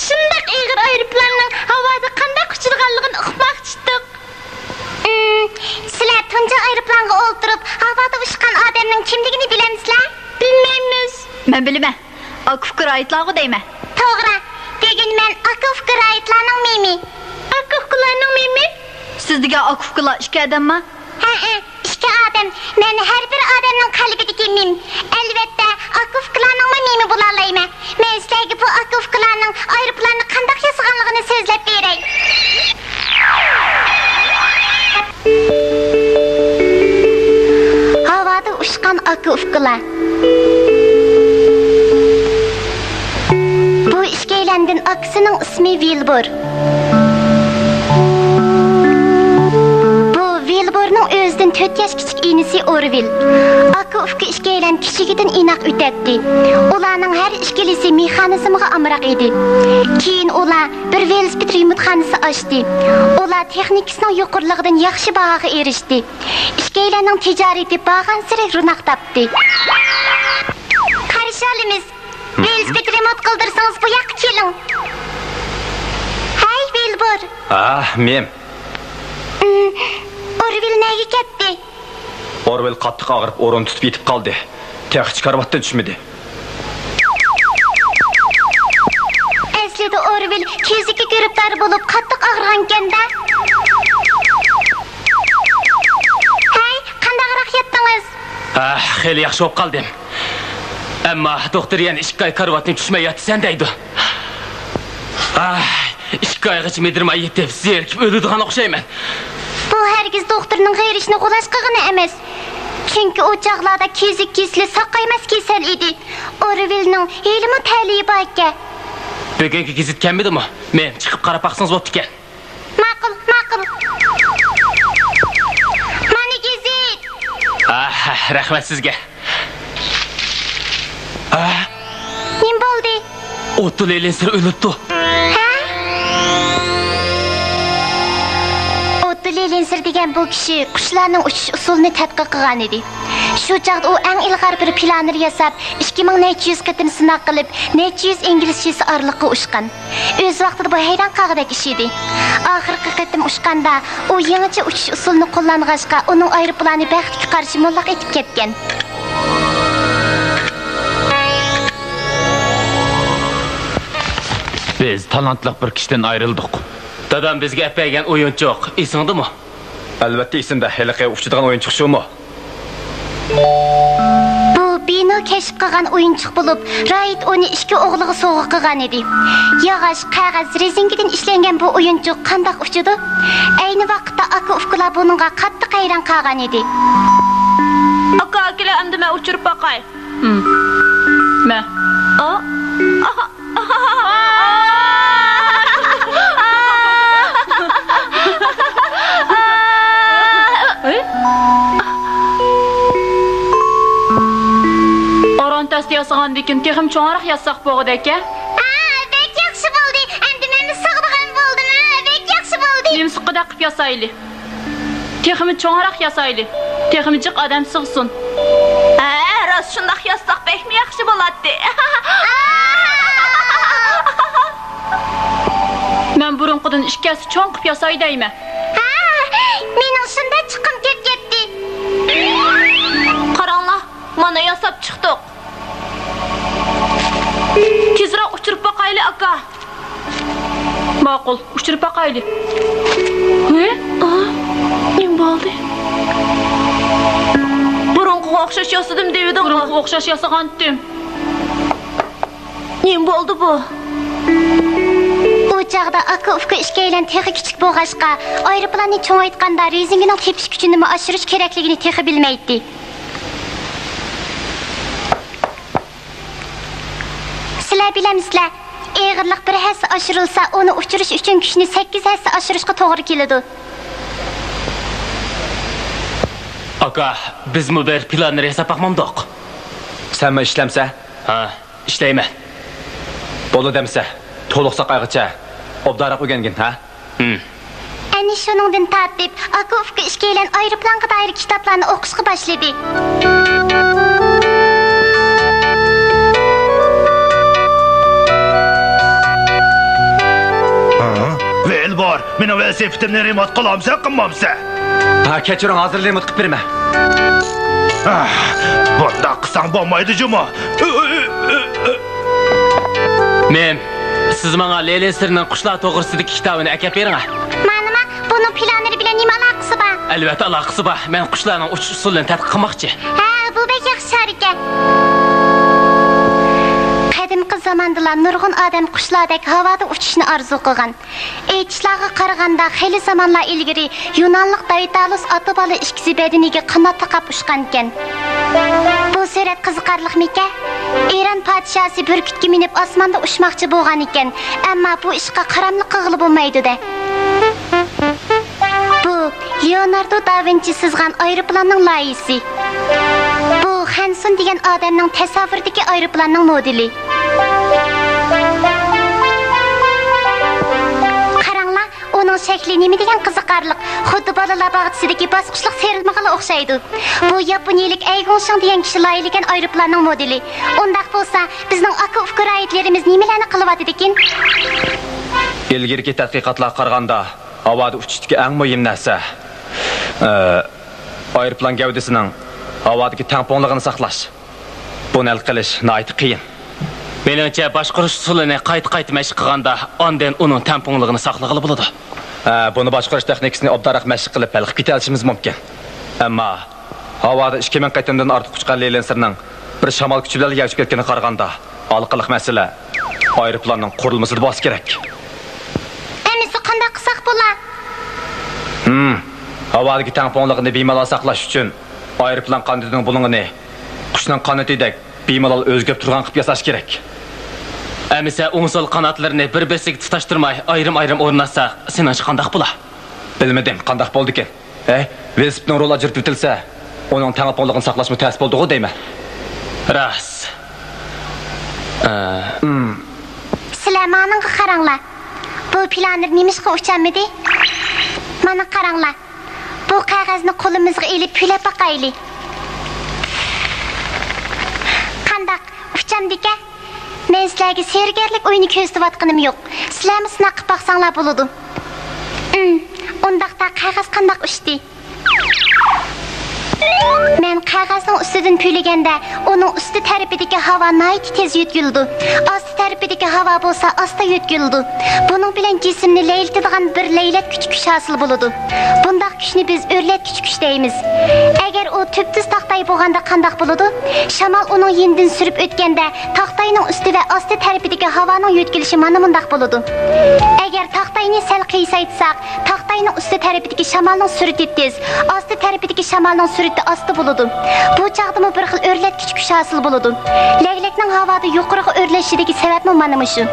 شۇنداق ئېغىر ئايروپىلاننىڭ ھاۋادا قانداق ئۇچىدىغانلىقىنى ئۇقماقچى ئىدۇق. ئىم، سىلەر تۇنجى ئايروپىلانغا ئولتۇرۇپ، ھاۋادا ئۇچقان ئادەمنىڭ كىملىكىنى بىلەمسىلەر؟ بىلمەيمىز. مەن بىلىمەن. ئاكا ئۇكا رايىتلارغۇ دەيمەن. توغرا. بۈگۈن مەن ئاكا ئۇكا رايىتلارنىڭ مېمى. ئاكا ئۇكىلارنىڭ مېمى؟ سىز دېگەن ئاكا ئۇكىلار ئىككى ئادەمما؟ ھەئە، ئىككى ئادەم. مەن ھەر بىر ئادەمنىڭ قەلبىدىكى مېم. ئەلۋەتتە، ئاكا ئۇكىلارنىڭمۇ مېمى بولالايمەن. مەن سىلەرگە بۇ ئاكا ئۇكىلارنىڭ ئايروپىلاننى قانداق ياسىغانلىقىنى سۆزلەپ بېرەي. ھاۋادا ئۇچقان ئاكا ئۇكىلار. بۇ ئىككىيلەندىن ئاكىسىنىڭ ئىسمى ۋىلبۇر. بۇ ۋىلبۇرنىڭ ئۆزىدىن تۆت ياش كىچىك ئىنىسى ئورۋىل. ئاكا ئۇكا ئىككىيلەن كىچىكىدىن ئىناق ئۆتەتتى. ئۇلارنىڭ ھەر ئىككىلىسى مېخانىزمغا ئامراق ئىدى. كېيىن ئۇلار بىر ۋېلىسىپىت رېمونتخانىسى ئاچتى. ئۇلار تېخنىكىسىنىڭ يۇقىرىلىقىدىن ياخشى باھاغا ئېرىشتى. ئىككىيلەننىڭ تىجارىتى بارغانسېرى روناق تاپتى. قارشى ئالىمىز. ۋېلىسىپىت رېمونت قىلدۇرسىڭىز، بۇ ياققا كېلىڭ. ھەي، ۋىلبۇر. ئاھ، مېم. ئورۋىل نەگە كەتتى؟ ئورۋىل قاتتىق ئاغرىپ، ئورۇن تۇتۇپ يېتىپ قالدى. تېخىچە كارىۋاتتىن چۈشمىدى. ئەسلىدە ئورۋىل كېسەككە گىرىپتار بولۇپ، قاتتىق ئاغرىغانىكەن-دە. ھەي، قانداقراق ياتتىڭىز؟ ئاھ، خېلى ياخشى بولۇپ قالدىم. ئەمما دوختۇر يەنە ئىككى ئاي كارىۋاتتىن چۈشمەي ياتىسەن دەيدۇ. ئاھ، ئىككى ئايغىچە مىدىرماي يېتىپ، زېرىكىپ ئۆلىدىغان ئوخشايمەن. بۇ ھەرگىز دوختۇرنىڭ غېرىشنى غۇلاچ قىلغىنى ئەمەس. چۈنكى ئۇ چاغلاردا كېسەك كېسىلى ساقايماس كېسەل ئىدى. ئورۋىلنىڭ ھېلىمۇ تەلىيى باركەن. بۈگۈنكى گېزىت كەلمىدىمۇ؟ مېم، چىقىپ قاراپ باقسىڭىز بوپتىكەن. ماقۇل، ماقۇل. مانا گېزىت. ئاھ، رەھمەت سىزگە. ئاھ. نېمە بولدى؟ ئوتتۇ لېلىنسېر ئۆلۈپتۇ. ھە؟ ئوتتۇ لېنسېر دېگەن بۇ كىشى قۇشلارنىڭ ئۇچۇش ئۇسۇلىنى تەتقىق قىلغانىدى. شۇ چاغدا ئۇ ئەڭ ئىلغار بىر پىلانېر ياساپ، ئىككى مىڭ نەچچە يۈز قېتىم سىناق قىلىپ، نەچچە يۈز ئىنگلىز چىسى ئارىلىققا ئۇچقان. ئۆز ۋاقتىدا بۇ ھەيران قالغۇدەك ئىش ئىدى. ئاخىرقى قېتىم ئۇچقاندا، ئۇ يېڭىچە ئۇچۇش ئۇسۇلىنى قوللانغاچقا، ئۇنىڭ ئايروپىلانى بەختكە قارشى موللاق ئېتىپ كەتكەن. بىز تالانتلىق بىر كىشىدىن ئايرىلدۇق. دادام بىزگە ئەپ بەرگەن ئويۇنچۇق ئېسىڭدىمۇ؟ ئەلۋەتتە ئېسىمدە، ھېلىقى ئۇچىدىغان ئويۇنچۇق شۇمۇ؟ بۇ بىنو كەشىپ قىلغان ئويۇنچۇق بولۇپ، رايت ئۇنى ئىككى ئوغلىغا سوۋغا قىلغان ئىدى. ياغاچ، قەغەز، رېزىنكىدىن ئىشلەنگەن بۇ ئويۇنچۇق قانداق ئۇچىدۇ؟ ئەينى ۋاقىتتا ئاكا-ئۇكىلار بۇنىڭغا قاتتىق ھەيران قالغان ئىدى. ئاكا، ئاكىلە، ئەمدى مەن ئۇچۇرۇپ باقاي. مە. ئا؟ ئاران تەستە ياسىغاندىكىن تېخىمۇ چوڭراق ياسىساق بولغۇدەك-ە؟ ھە، بەك ياخشى بولدى. ئەمدى مەنمۇ سىغىدىغان بولدۇم، ھە، بەك ياخشى بولدى. نېمە سىغقۇدەك قىلىپ ياسايلى؟ تېخىمۇ چوڭراق ياسايلى. تېخىمۇ جىق ئادەم سىغسۇن. ھە، راست شۇنداق ياسىساق بەكمۇ ياخشى بولاتتى. مەن بۇرۇنقىدىن ئىككى ھەسسە چوڭ قىلىپ ياساي دەيمەن. ھە، مېنىڭ شۇنداق چىققۇم كېلىپ كەتتى. قاراڭلار، مانا ياساپ چىقتۇق. تېزرەك ئۇچۇرۇپ باقايلى، ئاكا. ماقۇل، ئۇچۇرۇپ باقايلى. ھە؟ ئا، نېمە بولدى؟ بۇرۇنقىغا ئوخشاش ياسىدىم دېۋىدىڭغۇ؟ بۇرۇنقىغا ئوخشاش ياسىغانتىم. نېمە بولدى بۇ؟ ئۇ چاغدا ئاكا-ئۇكا ئىككىيلەن تېخى كىچىك بولغاچقا، ئايروپىلاننى چوڭايتقاندا رېزىنكىنىڭ تېپىش كۈچىنىمۇ ئاشۇرۇش كېرەكلىكىنى تېخى بىلمەيتتى. سىلەر بىلەمسىلەر، ئېغىرلىق بىر ھەسسە ئاشۇرۇلسا، ئۇنى ئۇچۇرۇش ئۈچۈن كۈچنى سەككىز ھەسسە ئاشۇرۇشقا توغرا كېلىدۇ. ئاكا، بىزمۇ بىر پىلانېر ياساپ باقمامدۇق؟ سەنمۇ ئىشلەمسە؟ ھە، ئىشلەيمەن. بولدى دەمسە، تولۇق ساقايغىچە ئوبدانراق ئۆگەنگىن، ھە؟ ھىم. ئەنە شۇنىڭدىن تارتىپ، ئاكا-ئۇكا ئىككىيلەن ئايروپىلانغا دائىر كىتابلارنى ئوقۇشقا باشلىدى. ھە؟ ۋىلبور، مېنىڭ ۋېلىسىپىتىمنى رېمونت قىلامسەن، قىلمامسەن؟ ھە، كەچۈرۈڭ، ھازىر رېمونت قىلىپ بېرىمەن. ئاھ، بۇنداق قىلساڭ بولمايدۇ جۇمۇ. مېم، سىز ماڭا لېلىنسىرنىڭ قۇشلار توغرىسىدىكى كىتابىنى ئەكەپ بېرىڭە. مانىما، بۇنىڭ پىلانېر بىلەن نېمە ئالاقىسى بار؟ ئەلۋەتتە ئالاقىسى بار. مەن قۇشلارنىڭ ئۇچۇش ئۇسۇلىنى تەتقىق قىلماقچى. ھە، بۇ بەك ياخشى چارە ئىكەن. قەدىمكى زاماندىلا نۇرغۇن ئادەم قۇشلاردەك ھاۋادا ئۇچۇشنى ئارزۇ قىلغان. ئېيتىشلارغا قارىغاندا، خېلى زامانلار ئىلگىرى يۇنانلىق دايتالۇس ئاتا-بالا ئىككىسى بەدىنىگە قانات تاقاپ ئۇچقانىكەن. بۇ سۈرەت قىزىقارلىقمىكەن؟ ئىران پادىشاھسى بۈركۈتكە مىنىپ ئاسماندا ئۇچماقچى بولغانىكەن، ئەمما بۇ ئىشقا قاراملىق قىلغىلى بولمايدۇ-دە. بۇ لېئوناردو دا ۋىنچى سىزغان ئايروپىلاننىڭ لايىھىسى. بۇ خەنسۇن دېگەن ئادەمنىڭ تەسەۋۋۇرىدىكى ئايروپىلاننىڭ مودېلى. قاراڭلار، ئۇنىڭ شەكلى نېمە دېگەن قىزىقارلىق، خۇددى بالىلار باغچىسىدىكى باسقۇچلۇق سىيرىلمىغىلا ئوخشايدۇ. بۇ ياپونىيىلىك ئەي گۇڭشىڭ دېگەن كىشى لايىھىلىگەن ئايروپىلاننىڭ مودېلى. ئۇنداق بولسا، بىزنىڭ ئاكا-ئۇكا رايىتلىرىمىز نېمىلەرنى قىلىۋاتىدىكىن؟ ئىلگىرىكى تەتقىقاتلارغا قارىغاندا، ھاۋادا ئۇچۇشتىكى ئەڭ مۇھىم نەرسە، ئە، ئايروپىلان گەۋدىسىنىڭ ھاۋادىكى تەڭپۇڭلۇقىنى ساقلاش. بۇنى ھەل قىلىش ناھايىتى قىيىن. مېنىڭچە، باشقۇرۇش ئۇسۇلىنى قايتا-قايتا مەشىق قىلغاندا، ئاندىن ئۇنىڭ تەڭپۇڭلۇقىنى ساقلىغىلى بولىدۇ. ھە، بۇنى باشقۇرۇش تېخنىكىسىنى ئوبدانراق مەشىق قىلىپ ھەل قىلىپ كېتەلىشىمىز مۇمكىن. ئەمما ھاۋادا ئىككى مىڭ قېتىمدىن ئارتۇق ئۇچقان لېلىنسىرنىڭ بىر شامال كۈچى بىلەن يەر چۈشۈپ كەتكىنىگە قارىغاندا، ھالقىلىق مەسىلە ئايروپىلاننىڭ قۇرۇلمىسىدا بولسا كېرەك. ئەمىسە قانداق قىلساق بولا؟ ھىم، ھاۋادىكى تەڭپۇڭلۇقىنى بىمالال ساقلاش ئۈچۈن ئايروپىلان قانىتىنىڭ بۇلۇڭىنى قۇشنىڭ قانىتىدەك بىمالال ئۆزگىرىپ تۇرغان قىلىپ ياساش كېرەك. ئەمىسە ئوڭ سول قاناتلىرىنى بىر-بىرسىگە تۇتاشتۇرماي ئايرىم-ئايرىم ئورۇنلاتساق، سېنىڭچە قانداق بولا؟ بىلمىدىم، قانداق بولىدىكىن؟ ھەي، ۋېلىسىپىتنىڭ رولى ئاجرىتىۋېتىلسە، ئۇنىڭ تەڭپۇڭلۇقىنى ساقلاشمۇ تەس بولىدىغۇ دەيمەن. راست. ئە. سىلەر مانىڭغا قاراڭلار. بۇ پىلانېر نېمىشقا ئۇچالمىدى؟ مانا قاراڭلار. بۇ قەغەزنى قولىمىزغا ئېلىپ پۈۋلەپ باقايلى. قانداق، ئۇچامدىكەن؟ مەن سىلەرگە سېھىرگەرلىك ئويۇنى كۆرسىتىۋاتقىنىم يوق. سىلەرمۇ سىناق قىلىپ باقساڭلار بولىدۇ. ئىم، ئۇنداقتا قەغەز قانداق ئۇچتى؟ مەن قەغەزنىڭ ئۈستىدىن پۈۋلىگەندە، ئۇنىڭ ئۈستى تەرىپىدىكى ھاۋا ناھايىتى تېز يۆتكىلىدۇ. ئاستى تەرىپىدىكى ھاۋا بولسا ئاستا يۆتكىلىدۇ. بۇنىڭ بىلەن جىسىمنى لەيلىتىدىغان بىر لەيلەتكۈچى كۈچ ھاسىل بولىدۇ. بۇنداق كۈچنى بىز ئۆرلەتكۈچى كۈچ دەيمىز. ئەگەر ئۇ تۈپتۈز تاختاي بولغاندا قانداق بولىدۇ؟ شامال ئۇنىڭ يېنىدىن سۈرۈپ ئۆتكەندە، تاختاينىڭ ئۈستى ۋە ئاستى تەرىپىدىكى ھاۋانىڭ يۆتكىلىشى مانا مۇنداق بولىدۇ. ئەگەر تاختاينى سەل قىيسايتساق، تاختاينىڭ ئۈستى تەرىپىدىكى شامالنىڭ سۈرئىتى تېز، ئاستى تەرىپىدىكى شامالنىڭ سۈرئىتى ئاستا بولىدۇ. بۇ چاغدىمۇ بىر خىل ئۆرلەتكۈچ كۈچ ھاسىل بولىدۇ. لەگلەكنىڭ ھاۋادا يۇقىرىغا ئۆرلىشىشىدىكى سەۋەبمۇ مانا مۇشۇ.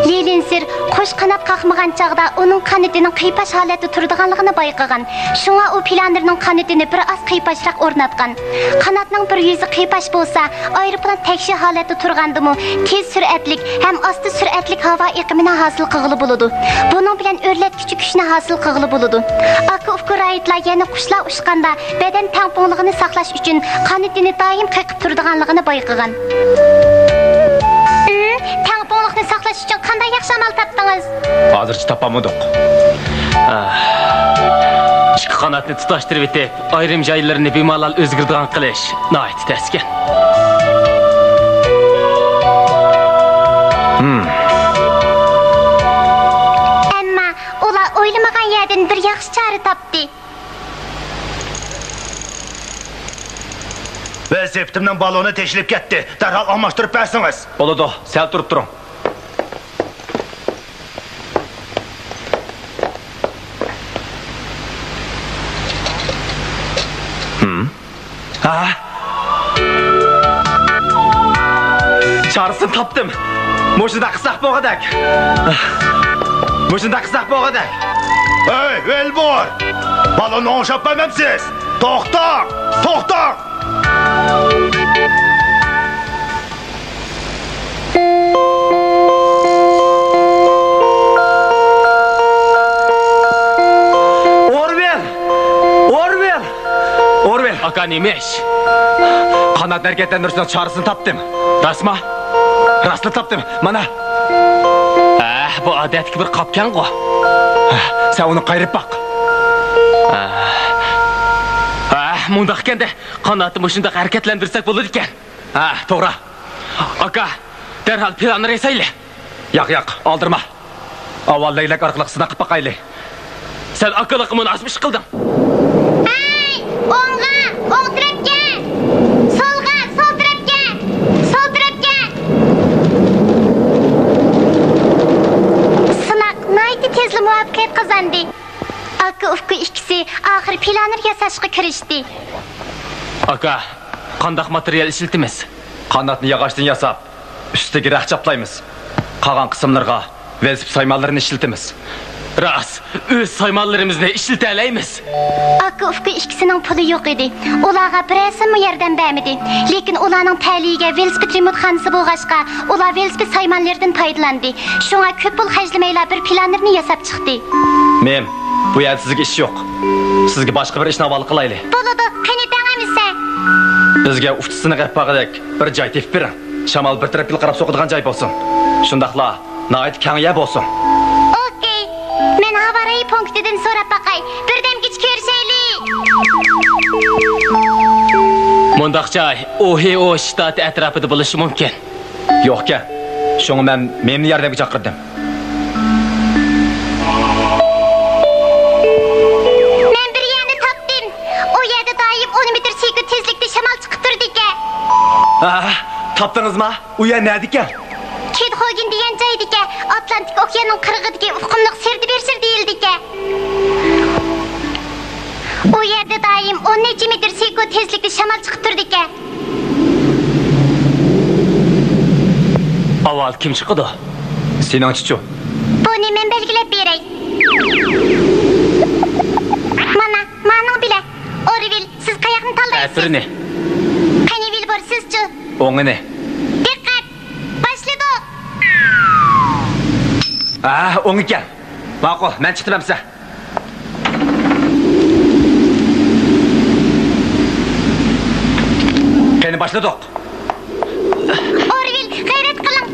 لىلىنسىر قوش قانات قاقمىغان چاغدا ئۇنىڭ قانىتىنىڭ قىيپاش ھالەتتە تۇرىدىغانلىقىنى بايقىغان. شۇڭا ئۇ پىلانېرنىڭ قانىتىنى بىر ئاز قىيپاشراق ئورناتقان. قاناتنىڭ بىر يۈزى قىيپاش بولسا، ئايروپىلان تەكشى ھالەتتە تۇرغاندىمۇ تېز سۈرئەتلىك ھەم ئاستا سۈرئەتلىك ھاۋا ئېقىمىنى ھاسىل قىلغىلى بولىدۇ. بۇنىڭ بىلەن ئۆرلەتكۈچى كۈچنى ھاسىل قىلغىلى بولىدۇ. ئاكا-ئۇكا رايىتلار يەنە قۇشلار ئۇچقاندا بەدەن تەڭپۇڭلۇقىنى ساقلاش ئۈچۈن قانىتىنى دائىم قېقىپ تۇرىدىغانلىقىنى بايقىغان. ئىم، تەڭپۇڭلۇقنى ساقلاش ئۈچۈن قانداق ياخشى ئامال تاپتىڭىز؟ ھازىرچە تاپالمىدۇق. ئاھ. ئىككى قاناتنى تۇتاشتۇرۇۋېتىپ، ئايرىم جايلىرىنى بىمالال ئۆزگىرىدىغان قىلىش ناھايىتى تەسكەن. ھىم. ئەمما ئۇلار ئويلىمىغان يەردىن بىر ياخشى چارە تاپتى. ۋەزىپىتىمنىڭ بالونى تېشىلىپ كەتتى. دەرھال ئالماشتۇرۇپ بەرسىڭىز. بولىدۇ، سەل تۇرۇپ تۇرۇڭ. ھىم؟ ھا؟ چارىسىنى تاپتىم. مۇشۇنداق قىلساق بولغۇدەك. مۇشۇنداق قىلساق بولغۇدەك. ھەي، ۋىلبۇر! بالوننى ئوڭشاپ بەرمەمسىز؟ توختاڭ! توختاڭ! ئورۋىل! ئورۋىل! ئورۋىل! ئاكا، نېمە ئىش؟ قانات ھەرىكەتلەندۈرۈشنىڭ چارىسىنى تاپتىم. راستما؟ راستلا تاپتىم. مانا. ئەھ، بۇ ئادەتتىكى بىر قاپكەنغۇ. سەن ئۇنى قايرىپ باق. ئەھ. ئەھ، مۇنداق ئىكەندە، قاناتنى مۇشۇنداق ھەرىكەتلەندۈرسەك بولىدىكەن. ھە، توغرا. ئاكا، دەرھال پىلاننى ياسايلى. ياق، ياق، ئالدىرىما. ئاۋۋال لەگلەك ئارقىلىق سىناق قىلىپ باقايلى. سەن ئاكىلىققا مۇناسىپ ئىش قىلدىڭ. ھەي، ئوڭغا، ئوڭ تەرەپكە! سولغا، سول تەرەپكە! سول تەرەپكە! سىناق ناھايىتى تېزلا مۇۋەپپەقىيەت قازاندى. ئاكا-ئۇكا ئىككىسى ئاخىر پىلانېر ياساشقا كىرىشتى. ئاكا، قانداق ماتېرىيال ئىشلىتىمىز؟ قاناتنى ياغاچتىن ياساپ، ئۈستىگە رەخت چاپلايمىز. قالغان قىسىملىرىغا ۋېلىسىپىت سايمانلىرىنى ئىشلىتىمىز. راست، ئۆز سايمانلىرىمىزنى ئىشلىتەلەيمىز. ئاكا-ئۇكا ئىككىسىنىڭ پۇلى يوق ئىدى. ئۇلارغا بىرەرسىمۇ ياردەم بەرمىدى. لېكىن ئۇلارنىڭ تەلىيىگە ۋېلىسىپىت رېمونتخانىسى بولغاچقا، ئۇلار ۋېلىسىپىت سايمانلىرىدىن پايدىلاندى. شۇڭا كۆپ پۇل خەجلىمەيلا بىر پىلانېرنى ياساپ چىقتى. مېم، بۇ يەردە سىزگە ئىش يوق. سىزگە باشقا بىر ئىشنى ھاۋالە قىلايلى. بولىدۇ، قېنى دەڭ ئەمىسە. بىزگە ئۇچىسىنى قىلىپ باققۇدەك بىر جاي تېپىپ بېرىڭ. شامال بىر تەرەپكىلا قاراپ سوقىدىغان جاي بولسۇن. شۇنداقلا ناھايىتى كەڭ يەر بولسۇن. ئوكەي. مەن ھاۋارايى پونكىتىدىن سوراپ باقاي. بىردەمگىچە كۆرۈشەيلى. مۇنداق جاي ئوھىئو شتاتى ئەتراپىدا بولۇشى مۇمكىن. يوقكەن. شۇڭا مەن مېمنى ياردەمگە چاقىردىم. مەن بىر يەرنى تاپتىم. ئۇ يەردە دائىم ئون مېتىر سېكۇنت تېزلىكتە شامال چىقىپ تۇرىدىكەن. ھا، تاپتىڭىزما؟ ئۇ يەر نەدىكەن؟ كېدخوگېن دېگەن جايدىكەن. ئاتلانتىك ئوكياننىڭ قىرغىقىدىكى ئۇقۇملۇق سىردىبېرسىر دېيىلىدىكەن. ئۇ يەردە دائىم ئون نەچچە مېتىر سېكۇنت تېزلىكتە شامال چىقىپ تۇرىدىكەن. ئاۋۋال كىم چىقىدۇ؟ سېنىڭچىچۇ؟ بۇنى مەن بەلگىلەپ بېرەي. مانا، مانىڭ بىلە. ئورۋىل، سىز قاياقنى تاللايسىز؟ ئەتىرنى. قېنى، ۋىلبۇر، سىزچۇ؟ ئوڭىنى. دىققەت! باشلىدۇق! ھە، ئوڭ ئىكەن. ماقۇل، مەن چىقتىم ئەمسە. باشلىدۇق. ئورۋىل، غەيرەت قىلىڭ!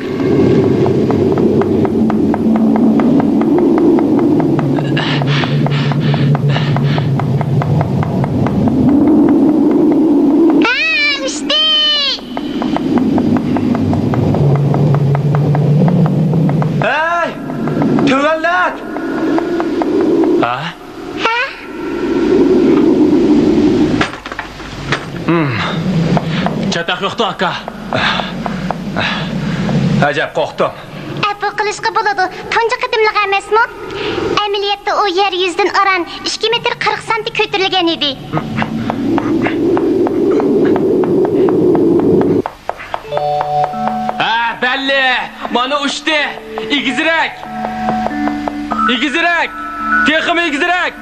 ھە، ئۇچتى! ھەي! تۆۋەنلەت! ھە؟ ھە؟ ھىم. چاتاق يوقتۇ، ئاكا. ئەجەب، قورقتۇم. ئەپۇ قىلىشقا بولىدۇ، تۇنجى قېتىملىق ئەمەسمۇ؟ ئەمەلىيەتتە ئۇ يەر يۈزىدىن ئاران ئىككى مېتىر قىرىق سانتى كۆتۈرۈلگەن ئىدى. ھە، بەللى! مانا ئۇچتى! ئېگىزرەك! ئېگىزرەك! تېخىمۇ ئېگىزرەك!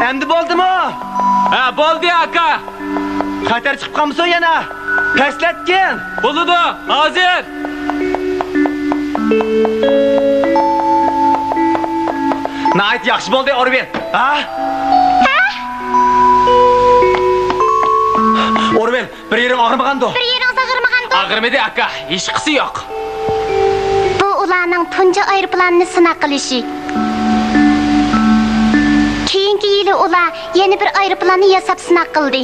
ئەمدى بولدىمۇ؟ ھە، بولدى، ئاكا! خەتەر چىقىپ قالمىسۇن يەنە! پەسلەتكىن! بولىدۇ، ھازىر! ناھايىتى ياخشى بولدى، ئورۋىل! ھە؟ ھە؟ ئورۋىل، بىر يېرىڭ ئاغرىمىغاندۇ؟ بىر يېرىڭىز ئاغرىمىغاندۇ؟ ئاغرىمىدى، ئاكا، ھېچقىسى يوق. بۇ ئۇلارنىڭ تۇنجى ئايروپىلانىنى سىناق قىلىشى. كېيىنكى يىلى ئۇلار يەنە بىر ئايروپىلاننى ياساپ سىناق قىلدى.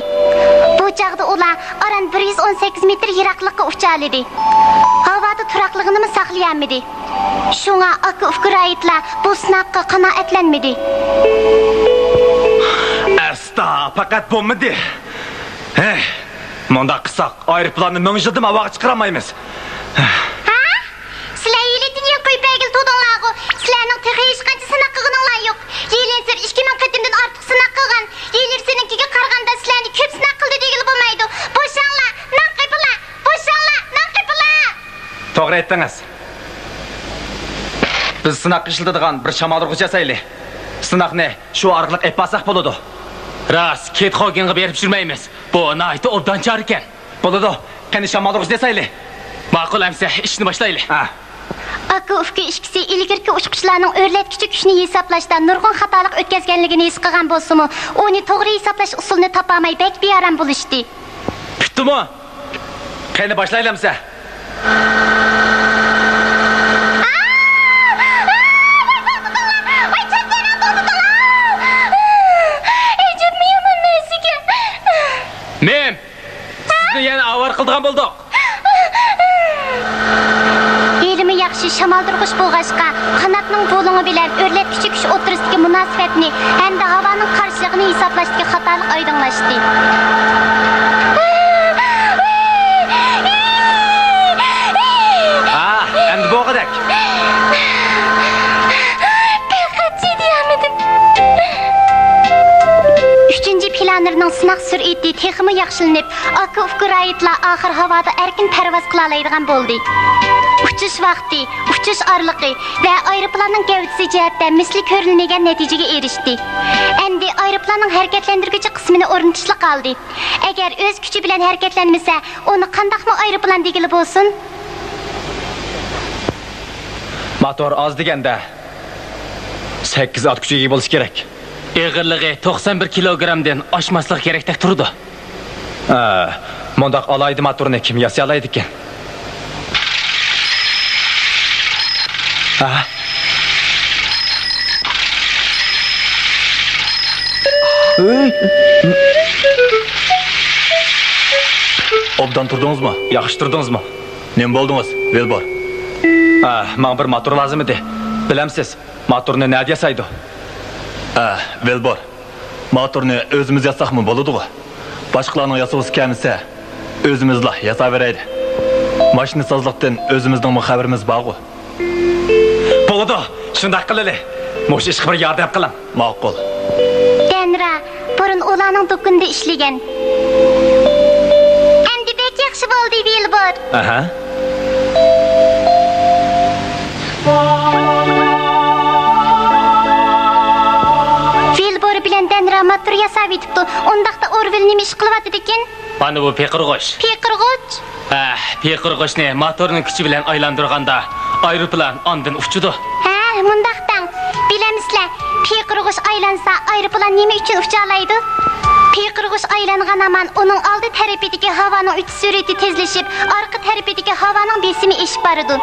بۇ چاغدا ئۇلار ئاران بىر يۈز ئون سەككىز مېتىر يىراقلىققا ئۇچالىدى. ھاۋادا تۇراقلىقىنىمۇ ساقلىيالمىدى. شۇڭا ئاكا-ئۇكا رايىتلار بۇ سىناققا قانائەتلەنمىدى. ئەستا، پەقەت بولمىدى. ھەي، مۇنداق قىلساق، ئايروپىلاننى مىڭ يىلدىمۇ ھاۋاغا چىقىرالمايمىز. ھە؟ سىلەر ھېلى دۇنيا قويۇپ بەرگىلى تۇردۇڭلارغۇ. سىلەرنىڭ تېخى ھېچقانچە سىناق قىلغىنىڭلار يوق. يېلىنسېر ئىككى مىڭ قېتىمدىن ئارتۇق سىناق قىلغان. يېلىنسېرنىڭكىگە قارىغاندا سىلەرنى كۆپ سىناق قىلدى دېگىلى بولمايدۇ. بوشاڭلار، نان قېپىلار! بوشاڭلار، نان قېپىلار! توغرا ئېيتتىڭىز. بىز سىناققا ئىشلىتىدىغان بىر شامالدۇرغۇچ ياسايلى. سىناقنى شۇ ئارقىلىق ئېلىپ بارساق بولىدۇ. راست، كېيت خوگېنغا بېرىپ يۈرمەيمىز. بۇ ناھايىتى ئوبدان چارىكەن. بولىدۇ. قېنى، شامالدۇرغۇچ ياسايلى. ماقۇل ئەمىسە، ئىشنى باشلايلى. ھە. ئاكا-ئۇكا ئىككىسى ئىلگىرىكى ئۇچقۇچىلارنىڭ ئۆرلەتكۈچى كۈچنى ھېسابلاشتا نۇرغۇن خاتالىق ئۆتكەزگەنلىكىنى ھېس قىلغان بولسىمۇ، ئۇنى توغرا ھېسابلاش ئۇسۇلىنى تاپالماي بەك بىئارام بولۇشتى. پۈتتىمۇ؟ قېنى، باشلايلى ئەمىسە. مېم! سىزنى يەنە ئاۋارە قىلىدىغان بولدۇق. ھېلىمۇ ياخشى شامالدۇرغۇچ بولغاچقا، قاناتنىڭ بۇلۇڭى بىلەن ئۆرلەتكۈچى كۈچ ئوتتۇرىسىدىكى مۇناسىۋەتنى ھەمدە ھاۋانىڭ قارشىلىقىنى ھېسابلاشتىكى خاتالىق ئايدىڭلاشتى. ھا، ئەمدى بولغۇدەك. پەقەت چىدىيالمىدىم. ئۈچىنچى پلانېرنىڭ سىناق سۈرئىتى تېخىمۇ ياخشىلىنىپ، ئاكا-ئۇكا رايىتلار ئاخىر ھاۋادا ئەركىن پەرۋاز قىلالايدىغان بولدى. ئۇچۇش ۋاقتى، ئۇچۇش ئارىلىقى ۋە ئايروپىلاننىڭ گەۋدىسى جەھەتتە مىسلى كۆرۈلمىگەن نەتىجىگە ئېرىشتى. ئەمدى ئايروپىلاننىڭ ھەرىكەتلەندۈرگۈچى قىسمىنى ئورنىتىشلا قالدى. ئەگەر ئۆز كۈچى بىلەن ھەرىكەتلەنمىسە، ئۇنى قانداقمۇ ئايروپىلان دېگىلى بولسۇن؟ موتور ئاز دېگەندە، سەككىز ئات كۈچىگە ئىگە بولۇشى كېرەك. ئېغىرلىقى توقسان بىر كىلوگرامدىن ئاشماسلىقى كېرەكتەك تۇرىدۇ. ھە، مۇنداق ئالاھىدە موتورنى كىم ياسىيالايدىكىن؟ ھە؟ ئوبدان تۇردىڭىزمۇ؟ ياخشى تۇردىڭىزمۇ؟ نېمە بولدىڭىز، ۋىلبور؟ ھە، ماڭا بىر موتور لازىم ئىدى. بىلەمسىز، موتورنى نەدە ياسايدۇ؟ ھە، ۋىلبور، موتورنى ئۆزىمىز ياساقمۇ بولىدىغۇ؟ باشقىلارنىڭ ياسىغۇسى كەلمىسە، ئۆزىمىزلا ياساۋېرەيلى. ماشىنىسازلىقتىن ئۆزىمىزنىڭمۇ خەۋىرىمىز بارغۇ. بولىدۇ، شۇنداق قىلىلى. مۇشۇ ئىشقا بىر ياردەم قىلىڭ. ماقۇل. دەنرا، بۇرۇن ئۇلارنىڭ دۇكىنىدا ئىشلىگەن. ئەمدى بەك ياخشى بولدى، ۋىلبور. ئەھە. ۋىلبور بىلەن دەنرا موتور ياساۋېتىپتۇ. ئۇنداقتا ئورۋىل نېمە ئىش قىلىۋاتىدىكىن؟ مانا بۇ پىقىرغۇچ. پىقىرغۇچ؟ ھە، پىقىرغۇچنى موتورنىڭ كۈچى بىلەن ئايلاندۇرغاندا، ئايروپىلان ئاندىن ئۇچىدۇ. ھە، مۇنداق دەڭ. بىلەمسىلەر، پىقىرغۇچ ئايلان ئايروپىلان نېمە ئۈچۈن ئۇچالايدۇ؟ پىيقىرغۇچ ئايلانغان ھامان ئۇنىڭ ئالدى تەرىپىدىكى ھاۋانىڭ ئۆتۈش سۈرئىتى تېزلىشىپ، ئارقا تەرىپىدىكى ھاۋانىڭ بېسىمى ئېشىپ بارىدۇ.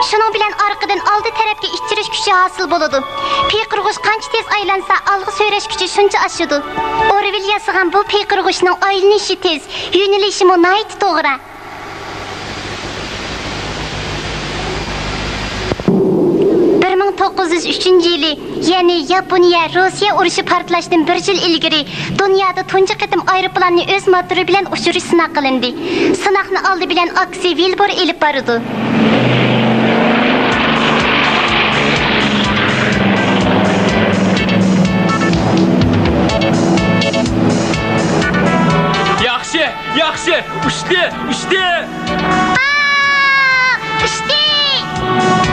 شۇنىڭ بىلەن ئارقىدىن ئالدى تەرەپكە ئىتتىرىش كۈچى ھاسىل بولىدۇ. پىيقىرغۇچ قانچە تېز ئايلانسا، ئالغا سۆرەش كۈچى شۇنچە ئاشىدۇ. ئورۋېل ياسىغان بۇ پىيقىرغۇچنىڭ ئايلىنىشى تېز، يۆنىلىشىمۇ ناھايىتى توغرا. بىر مىڭ توققۇز يۈز ئۈچىنچى يىلى، يەنى ياپونىيە روسىيە ئۇرۇشى پارتلاشتىن بىر يىل ئىلگىرى، دۇنيادا تۇنجى قېتىم ئايروپىلاننى ئۆز موتورى بىلەن ئۇچۇرۇش سىناق قىلىندى. سىناقنى ئالدى بىلەن ئاكىسى ۋىلبۇر ئېلىپ بارىدۇ. ياخشى، ياخشى، ئۇچتى، ئۇچتى! ئاھ! ئۇچتى!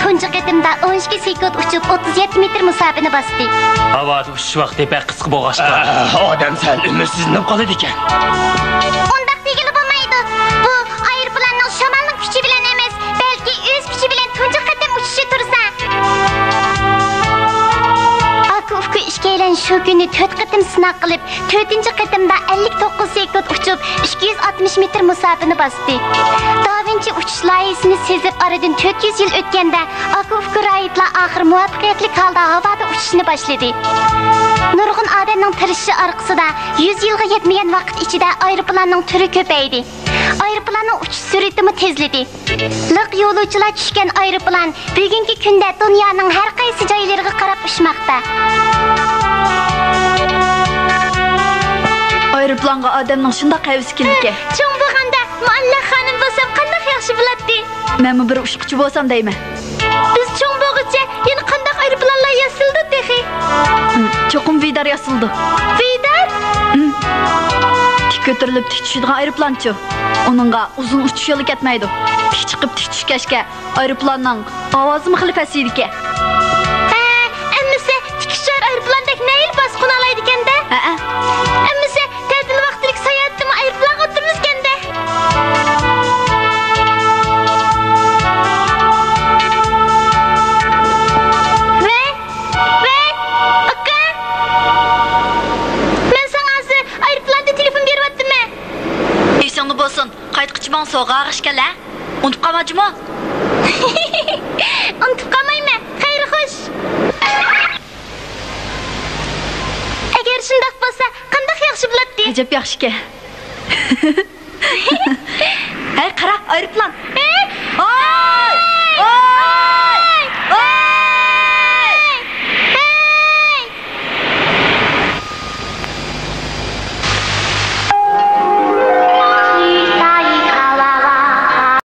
تۇنجى قېتىمدا ئون ئىككى سېكۇنت ئۇچۇپ، ئوتتۇز يەتتە مېتىر مۇساپىنى باستى. ھاۋادا ئۇچۇش ۋاقتى بەك قىسقا بولغاچقا. ئادەم سەل ئۈمىدسىزلىنىپ قالىدىكەن. ئۇنداق دېگىلى بولمايدۇ. بۇ ئايروپىلاننىڭ شامالنىڭ كۈچى بىلەن ئەمەس، بەلكى ئۆز كۈچى بىلەن تۇنجى قېتىم ئۇچۇشى تۇرسا. ئاكا-ئۇكا ئىككىيلەن شۇ كۈنى تۆت قېتىم سىناق قىلىپ، تۆتىنچى قېتىمدا ئەللىك توققۇز سېكۇنت ئۇچۇپ، ئىككى يۈز ئاتمىش مېتىر مۇساپىنى باستى. داۋىنچى ئۇچۇش لايىھىسىنى سېزىپ، ئارىدىن تۆت يۈز يىل ئۆتكەندە، ئاكا-ئۇكا رايىتلار ئاخىر مۇۋەپپەقىيەتلىك ھالدا ھاۋادا ئۇچۇشنى باشلىدى. نۇرغۇن ئادەمنىڭ تىرىشىشى ئارقىسىدا، يۈز يىلغا يەتمىگەن ۋاقىت ئىچىدە ئايروپىلاننىڭ تۈرى كۆپەيدى. ئايروپىلاننىڭ ئۇچۇش سۈرئىتىمۇ تېزلىدى. لىق يولۇچىلار چۈشكەن ئايروپىلان بۈگۈنكى كۈندە دۇنيانىڭ ھەر قايسى جايلىرىغا قاراپ ئۇچماقتا. ئايروپىلانغا ئادەمنىڭ شۇنداق ھەۋىسى كېلىدىكەن. چوڭ بولغاندا مۇئەللەق خانىم بولسام قانداق ياخشى بولاتتى. مەنمۇ بىر ئۇچقۇچى بولسام دەيمەن. بىز چوڭ بولغۇچە يەنە قانداق ئايروپىلانلار ياسىلىدۇ تېخى؟ ھىم، چوقۇم ۋىدار ياسىلىدۇ. ۋىدار؟ ھىم. تىك كۆتۈرۈلۈپ تىك چۈشىدىغان ئايروپىلانچۇ. ئۇنىڭغا ئۇزۇن ئۇچۇش يولى كەتمەيدۇ. تىك چىقىپ تىك چۈشكەچكە ئايروپىلاننىڭ ئاۋازىمۇ خېلى پەسىيىدىكەن. ھە، ئەمىسە تىك ئۇچار ئايروپىلاندەك نەيىلا باسقۇن ئالايدىكەن-دە. ھەئە. ئەمىسە تەتىل ۋاقتىدىكى ساياھەتتىمۇ ئايروپىلانغا ئولتۇرىمىزكەن-دە. ۋەي، ۋەي، ئاكا! مەن ساڭا ھازىر ئايروپىلاندا تېلېفون بېرىۋاتىمەن. ئېسىڭدە بولسۇن، قايتقۇچە ماڭا سوغا ئالغاچ كەل ھە. ئۇنتۇپ قالما جۇمۇ. ئۇنتۇپ قالمايمەن. خەير خوش. ئەگەر شۇنداق بولسا، قانداق ياخشى بولاتتى. ئەجەب ياخشىكەن. ھەي، قارا، ئايروپىلان.